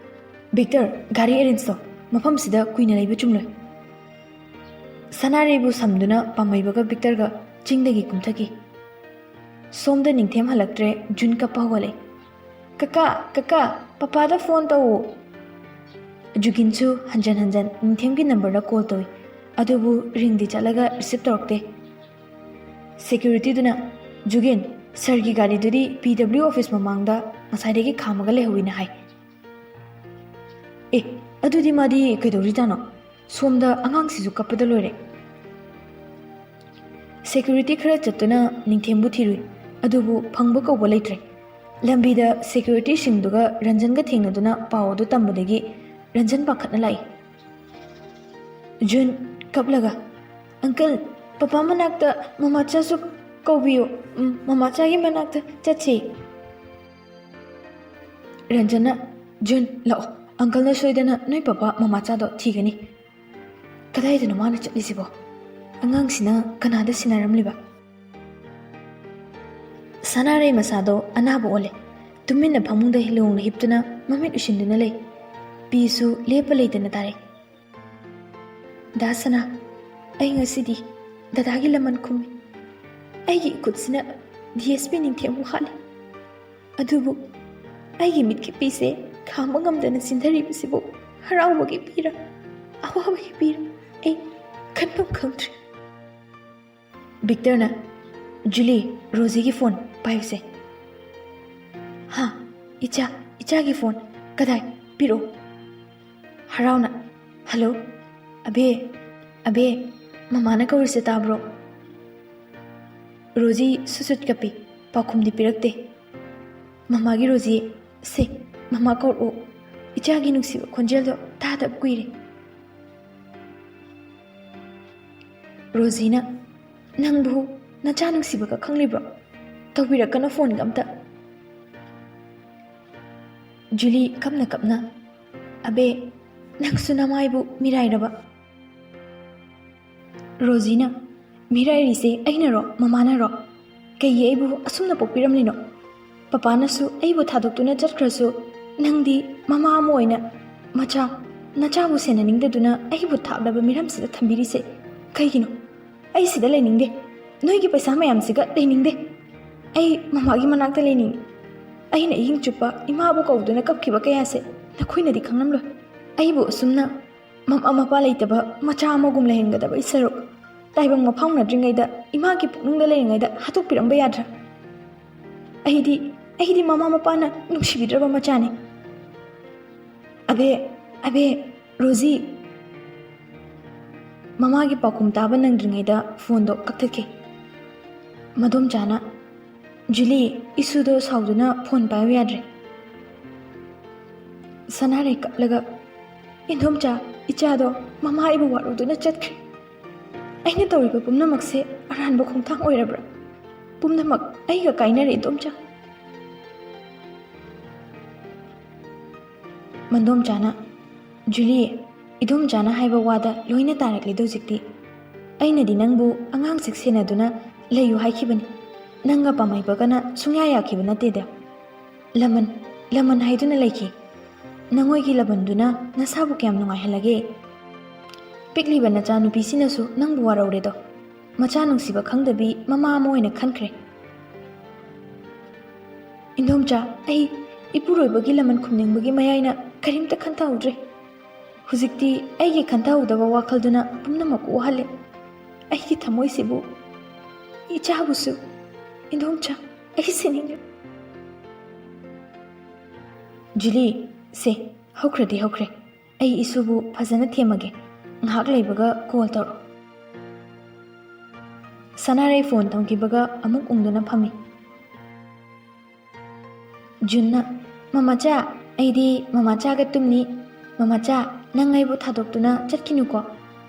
"ꯚꯤꯛꯇꯔ, ꯒꯥꯔꯤ ꯑꯦꯔꯦꯟꯖ ꯇꯧ, ꯃꯐꯝꯁꯤꯗ ꯀꯨꯏꯅ ꯂꯩꯕ ꯆꯨꯝꯂꯣꯏ꯫" ꯁꯅꯥꯔꯩꯕꯨ ꯁꯝꯗꯨꯅ ꯄꯥꯝꯍꯩꯕꯒ ꯚꯤꯛꯇꯔꯒ ꯆꯤꯡꯗꯒꯤ ꯀꯨꯝꯊꯈꯤ꯫ ꯁꯣꯝꯗ ꯅꯤꯡꯊꯦꯝ ꯍꯜꯂꯛꯇ꯭ꯔꯦ, ꯖꯨꯟ ꯀꯞꯄ ꯍꯧꯒꯠꯂꯛꯏ꯫ "ꯀꯀꯥ, ꯀꯀꯥ, ꯄꯄꯥꯗ ꯐꯣꯟ ꯇꯧꯋꯣ꯫" ꯖꯨꯒꯤꯟꯁꯨ ꯍꯟꯖꯟ ꯍꯟꯖꯟ ꯅꯤꯡꯊꯦꯝꯒꯤ ꯅꯝꯕꯔꯗ ꯀꯣꯜ ꯇꯧꯏ, ꯑꯗꯨꯕꯨ ꯔꯤꯡꯗꯤ ꯆꯠꯂꯒ ꯔꯤꯁꯤꯞ ꯇꯧꯔꯛꯇꯦ꯫ ꯁꯦꯀ꯭ꯌꯨꯔꯤꯇꯤꯗꯨꯅ, "ꯖꯨꯒꯤꯟ, ꯁꯥꯔꯒꯤ ꯒꯥꯔꯤꯗꯨꯗꯤ ꯄꯤ ꯗꯕ꯭ꯂꯤꯎ ꯑꯣꯐꯤꯁ ꯃꯃꯥꯡꯗ ꯉꯁꯥꯏꯗꯒꯤ ꯈꯥꯝꯃꯒ ꯂꯩꯍꯧꯋꯤꯅ ꯍꯥꯏ꯫" "ꯑꯦ, ꯑꯗꯨꯗꯤ ꯃꯥꯗꯤ ꯀꯩꯗꯧꯔꯤꯖꯥꯠꯅꯣ? ꯁꯣꯝꯗ ꯑꯉꯥꯡꯁꯤꯁꯨ ꯀꯞꯄꯗ ꯂꯣꯏꯔꯦ꯫" ꯁꯦꯀ꯭ꯌꯨꯔꯤꯇꯤ ꯈꯔ ꯆꯠꯇꯨꯅ ꯅꯤꯡꯊꯦꯝꯕꯨ ꯊꯤꯔꯨꯏ, ꯑꯗꯨꯕꯨ ꯐꯪꯕ ꯀꯧꯕ ꯂꯩꯇ꯭ꯔꯦ꯫ ꯂꯝꯕꯤꯗ ꯁꯦꯀ꯭ꯌꯨꯔꯤꯇꯤꯁꯤꯡꯗꯨꯒ ꯔꯟꯖꯟꯒ ꯊꯦꯡꯅꯗꯨꯅ ꯄꯥꯎ ꯑꯗꯨ ꯇꯝꯕꯗꯒꯤ ꯔꯟꯖꯟ ꯄꯥꯈꯠꯅ ꯂꯥꯛꯏ꯫ ꯖꯨꯟ ꯀꯞꯂꯒ, "ꯑꯪꯀꯜ, ꯄꯄꯥ ꯃꯅꯥꯛꯇ ꯃꯃꯥꯆꯥꯁꯨ ꯀꯧꯕꯤꯌꯨ, ꯎꯝ, ꯃꯃꯥꯆꯥꯒꯤ ꯃꯅꯥꯛꯇ ꯆꯠꯁꯤ꯫" ꯔꯟꯖꯟꯅ, ꯖꯨꯟ, ꯂꯥꯛꯑꯣ꯫ ꯑꯪꯀꯜꯅ ꯁꯣꯏꯗꯅ ꯅꯣꯏ ꯄꯄꯥ ꯃꯃꯥꯆꯥꯗꯣ ꯊꯤꯒꯅꯤ꯫ ꯀꯗꯥꯏꯗꯅꯣ ꯃꯥꯅ ꯆꯠꯂꯤꯁꯤꯕꯣ? ꯑꯉꯥꯡꯁꯤꯅ ꯀꯅꯥꯗ ꯁꯤꯟꯅꯔꯝꯂꯤꯕ? ꯁꯅꯥꯔꯩ ꯃꯁꯥꯗꯣ ꯑꯅꯥꯕ ꯑꯣꯜꯂꯦ꯫ ꯇꯨꯃꯤꯟꯅ ꯐꯃꯨꯡꯗ ꯂꯣꯡꯅ ꯍꯤꯞꯇꯨꯅ ꯃꯃꯤꯠ ꯎꯏꯁꯤꯟꯗꯨꯅ ꯂꯩ꯫ ꯄꯤꯁꯨ ꯂꯦꯞꯄ ꯂꯩꯇꯅ ꯇꯥꯔꯦ꯫ "ꯗꯥ ꯁꯅꯥ, ꯑꯩ ꯉꯁꯤꯗꯤ ꯗꯗꯥꯒꯤ ꯂꯃꯟ ꯈꯨꯝꯃꯤ꯫ ꯑꯩꯒꯤ ꯏꯈꯨꯠꯁꯤꯅ ꯗꯤ ꯑꯦꯁ ꯄꯤ ꯅꯤꯡꯊꯦꯝꯕꯨ ꯍꯥꯠꯂꯤ꯫ ꯑꯗꯨꯕꯨ ꯑꯩꯒꯤ ꯃꯤꯠꯀꯤ ꯄꯤꯁꯦ ꯈꯥꯝꯕ ꯉꯝꯗꯅ ꯆꯤꯟꯊꯔꯤꯕꯁꯤꯕꯨ ꯍꯔꯥꯎꯕꯒꯤ ꯄꯤꯔ, ꯑꯋꯥꯕꯒꯤ ꯄꯤꯔ, ꯑꯩ ꯈꯟꯐꯝ ꯈꯪꯗ꯭ꯔꯦ꯫" ꯚꯤꯛꯇꯔꯅ, "ꯖꯨꯂꯤ, ꯔꯣꯖꯤꯒꯤ ꯐꯣꯟ ꯄꯥꯏꯌꯨꯁꯦ꯫" "ꯍꯥ? ꯏꯆꯥ, ꯏꯆꯥꯒꯤ ꯐꯣꯟ? ꯀꯗꯥꯏ? ꯄꯤꯔꯛꯑꯣ꯫" ꯍꯔꯥꯎꯅ, "ꯍꯜꯂꯣ, ꯑꯕꯦ, ꯑꯕꯦ, ꯃꯃꯥꯅ ꯀꯧꯔꯤꯁꯦ ꯇꯥꯕ꯭ꯔꯣ?" ꯔꯣꯖꯤ ꯁꯨꯠ ꯁꯨꯠ ꯀꯞꯄꯤ, ꯄꯥꯎꯈꯨꯝꯗꯤ ꯄꯤꯔꯛꯇꯦ꯫ "ꯃꯃꯥꯒꯤ ꯔꯣꯖꯤ, ꯁꯦ, ꯃꯃꯥ ꯀꯧꯔꯛꯑꯣ, ꯏꯆꯥꯒꯤ ꯅꯨꯡꯁꯤꯕ ꯈꯣꯟꯖꯦꯜꯗꯣ ꯇꯥꯗꯕ ꯀꯨꯏꯔꯦ꯫" ꯔꯣꯖꯤꯅ, "ꯅꯪꯕꯨ ꯅꯆꯥ ꯅꯨꯡꯁꯤꯕꯒ ꯈꯪꯂꯤꯕ꯭ꯔꯣ? ꯇꯧꯕꯤꯔꯛꯀꯅꯨ ꯐꯣꯟꯒ ꯑꯝꯇ꯫" ꯖꯨꯂꯤ ꯀꯞꯅ ꯀꯞꯅ, "ꯑꯕꯦ, ꯅꯪꯁꯨ ꯅꯃꯥꯏꯕꯨ ꯃꯤꯔꯥꯏꯔꯕ?" ꯔꯣꯖꯤꯅ, "ꯃꯤꯔꯥꯏꯔꯤꯁꯦ ꯑꯩꯅꯔꯣ, ꯃꯃꯥꯅꯔꯣ? ꯀꯩꯒꯤ ꯑꯩꯕꯨ ꯑꯁꯨꯝꯅ ꯄꯣꯛꯄꯤꯔꯝꯂꯤꯅꯣ? ꯄꯄꯥꯅꯁꯨ ꯑꯩꯕꯨ ꯊꯥꯗꯣꯛꯇꯨꯅ ꯆꯠꯈ꯭ꯔꯁꯨ, ꯅꯪꯗꯤ ꯃꯃꯥ ꯑꯃ ꯑꯣꯏꯅ ꯃꯆꯥ, ꯅꯆꯥꯕꯨ ꯁꯦꯟꯅꯅꯤꯡꯗꯗꯨꯅ ꯑꯩꯕꯨ ꯊꯥꯞꯂꯕ ꯃꯤꯔꯝꯁꯤꯗ ꯊꯝꯕꯤꯔꯤꯁꯦ ꯀꯩꯒꯤꯅꯣ? ꯑꯩ ꯁꯤꯗ ꯂꯩꯅꯤꯡꯗꯦ꯫ ꯅꯣꯏꯒꯤ ꯄꯩꯁꯥ ꯃꯌꯥꯝꯁꯤꯒ ꯂꯩꯅꯤꯡꯗꯦ꯫ ꯑꯩ ꯃꯃꯥꯒꯤ ꯃꯅꯥꯛꯇ ꯂꯩꯅꯤꯡꯉꯤ꯫ ꯑꯩꯅ ꯑꯍꯤꯡ ꯆꯨꯞꯄ ꯏꯃꯥꯕꯨ ꯀꯧꯗꯨꯅ ꯀꯞꯈꯤꯕ ꯀꯌꯥꯁꯦ ꯅꯈꯣꯏꯅꯗꯤ ꯈꯪꯂꯝꯂꯣꯏ꯫ ꯑꯩꯕꯨ ꯑꯁꯨꯝꯅ ꯃꯃꯥ ꯃꯄꯥ ꯂꯩꯇꯕ ꯃꯆꯥ ꯑꯃꯒꯨꯝ ꯂꯩꯍꯟꯒꯗꯕꯒꯤ ꯁꯔꯨꯛ, ꯇꯥꯏꯕꯪ ꯃꯐꯥꯎꯅꯗ꯭ꯔꯤꯉꯩꯗ, ꯏꯃꯥꯒꯤ ꯄꯨꯛꯅꯨꯡꯗ ꯂꯩꯔꯤꯉꯩꯗ ꯍꯥꯠꯇꯣꯛꯄꯤꯔꯝꯕ ꯌꯥꯗ꯭ꯔꯥ? ꯑꯩꯗꯤ, ꯑꯩꯗꯤ ꯃꯃꯥ ꯃꯄꯥꯅ ꯅꯨꯡꯁꯤꯕꯤꯗ꯭ꯔꯕ ꯃꯆꯥꯅꯤ꯫ ꯑꯕꯦ, ꯑꯕꯦ, ꯔꯣꯖꯤ!" ꯃꯃꯥꯒꯤ ꯄꯥꯎꯈꯨꯝ ꯇꯥꯕ ꯅꯪꯗ꯭ꯔꯤꯉꯩꯗ ꯐꯣꯟꯗꯣ ꯀꯛꯊꯠꯈꯤ꯫ ꯃꯗꯣꯝꯆꯥꯅ, "ꯖꯨꯂꯤ, ꯏꯁꯨꯗꯣ ꯁꯥꯎꯗꯨꯅ ꯐꯣꯟ ꯄꯥꯏꯌꯨ ꯌꯥꯗ꯭ꯔꯦ꯫" ꯁꯅꯥꯔꯩ ꯀꯞꯂꯒ, "ꯏꯟꯗꯣꯝꯆꯥ, ꯏꯆꯥꯗꯣ ꯃꯃꯥ ꯑꯩꯕꯨ ꯋꯥꯔꯧꯗꯨꯅ ꯆꯠꯈ꯭ꯔꯦ꯫ ꯑꯩꯅ ꯇꯧꯔꯤꯕ ꯄꯨꯝꯅꯃꯛꯁꯦ ꯑꯔꯥꯟꯕ ꯈꯣꯡꯊꯥꯡ ꯑꯣꯏꯔꯕ꯭ꯔꯥ? ꯄꯨꯝꯅꯃꯛ ꯑꯩꯒ ꯀꯥꯏꯅꯔꯦ, ꯏꯟꯗꯣꯝꯆꯥ꯫" ꯃꯟꯗꯣꯝꯆꯥꯅ, "ꯖꯨꯂꯤ, ꯏꯗꯣꯝꯆꯥꯅ ꯍꯥꯏꯕ ꯋꯥꯗ ꯂꯣꯏꯅ ꯇꯥꯔꯛꯂꯦꯗ ꯍꯧꯖꯤꯛꯇꯤ꯫ ꯑꯩꯅꯗꯤ ꯅꯪꯕꯨ ꯑꯉꯥꯡ ꯆꯦꯛꯁꯤꯟꯅꯗꯨꯅ ꯂꯩꯌꯨ ꯍꯥꯏꯈꯤꯕꯅꯤ꯫ ꯅꯪꯒ ꯄꯥꯝꯍꯩꯕꯒꯅ ꯁꯨꯡꯌꯥ ꯌꯥꯈꯤꯕ ꯅꯠꯇꯦꯗ꯫ ꯂꯃꯟ, ꯂꯃꯟ ꯍꯥꯏꯗꯨꯅ ꯂꯩꯈꯤ꯫ ꯅꯉꯣꯏꯒꯤ ꯂꯃꯟꯗꯨꯅ ꯅꯁꯥꯕꯨ ꯀꯌꯥꯝ ꯅꯨꯡꯉꯥꯏꯍꯜꯂꯒꯦ? ꯄꯤꯛꯂꯤꯕ ꯅꯆꯥꯅꯨꯄꯤꯁꯤꯅꯁꯨ ꯅꯪꯕꯨ ꯋꯥꯔꯧꯔꯦꯗꯣ꯫ ꯃꯆꯥ ꯅꯨꯡꯁꯤꯕ ꯈꯪꯗꯕꯤ ꯃꯃꯥ ꯑꯃ ꯑꯣꯏꯅ ꯈꯟꯈ꯭ꯔꯦ꯫" "ꯏꯟꯗꯣꯝꯆꯥ, ꯑꯩ ꯏꯄꯨꯔꯣꯏꯕꯒꯤ ꯂꯃꯟ ꯈꯨꯝꯅꯤꯡꯕꯒꯤ ꯃꯌꯥꯏꯅ ꯀꯔꯤꯝꯇ ꯈꯟꯊꯍꯧꯗ꯭ꯔꯦ꯫ ꯍꯧꯖꯤꯛꯇꯤ ꯑꯩꯒꯤ ꯈꯟꯊꯍꯧꯗꯕ ꯋꯥꯈꯜꯗꯨꯅ ꯄꯨꯝꯅꯃꯛ ꯋꯥꯍꯜꯂꯦ꯫ ꯑꯩꯒꯤ ꯊꯃꯣꯏꯁꯤꯕꯨ, ꯏꯆꯥꯕꯨꯁꯨ꯫ ꯏꯟꯗꯣꯝꯆꯥ, ꯑꯩ ꯁꯤꯅꯤꯡꯉꯦ꯫" "ꯖꯨꯂꯤ, ꯁꯦ, ꯍꯧꯈ꯭ꯔꯗꯤ ꯍꯧꯈ꯭ꯔꯦ꯫ ꯑꯩ ꯏꯁꯨꯕꯨ ꯐꯖꯅ ꯊꯦꯝꯃꯒꯦ꯫ ꯉꯥꯏꯍꯥꯛ ꯂꯩꯕꯒ ꯀꯣꯜ ꯇꯧꯔꯛꯑꯣ꯫" ꯁꯅꯥꯔꯩ ꯐꯣꯟ ꯊꯝꯈꯤꯕꯒ ꯑꯃꯨꯛ ꯎꯪꯗꯨꯅ ꯐꯝꯃꯤ꯫ ꯖꯨꯟꯅ, "ꯃꯃꯥꯆꯥ, ꯑꯩꯗꯤ ꯃꯃꯥꯆꯥꯒ ꯇꯨꯝꯅꯤ꯫ ꯃꯃꯥꯆꯥ, ꯅꯪ ꯑꯩꯕꯨ ꯊꯥꯗꯣꯛꯇꯨꯅ ꯆꯠꯈꯤꯅꯨꯀꯣ꯫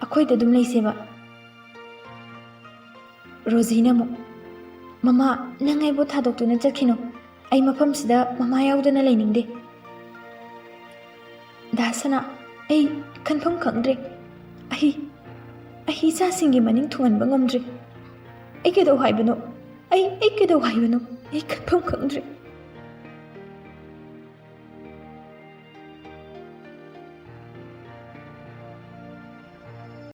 ꯑꯩꯈꯣꯏꯗ ꯑꯗꯨꯝ ꯂꯩꯁꯦꯕ꯫" ꯔꯣꯖꯤꯅ ꯑꯃꯨꯛ, "ꯃꯃꯥ, ꯅꯪ ꯑꯩꯕꯨ ꯊꯥꯗꯣꯛꯇꯨꯅ ꯆꯠꯈꯤꯅꯨ꯫ ꯑꯩ ꯃꯐꯝꯁꯤꯗ ꯃꯃꯥ ꯌꯥꯎꯗꯅ ꯂꯩꯅꯤꯡꯗꯦ꯫" ꯗꯥꯁꯅꯥ, "ꯑꯩ ꯈꯟꯐꯝ ꯈꯪꯗ꯭ꯔꯦ꯫ ꯑꯩ, ꯑꯩ ꯏꯆꯥꯁꯤꯡꯒꯤ ꯃꯅꯤꯡ ꯊꯨꯡꯍꯟꯕ ꯉꯝꯗ꯭ꯔꯦ꯫ ꯑꯩ ꯀꯩꯗꯧ ꯍꯥꯏꯕꯅꯣ? ꯑꯩ, ꯑꯩ ꯀꯩꯗꯧ ꯍꯥꯏꯕꯅꯣ? ꯑꯩ ꯈꯟꯐꯝ ꯈꯪꯗ꯭ꯔꯦ꯫"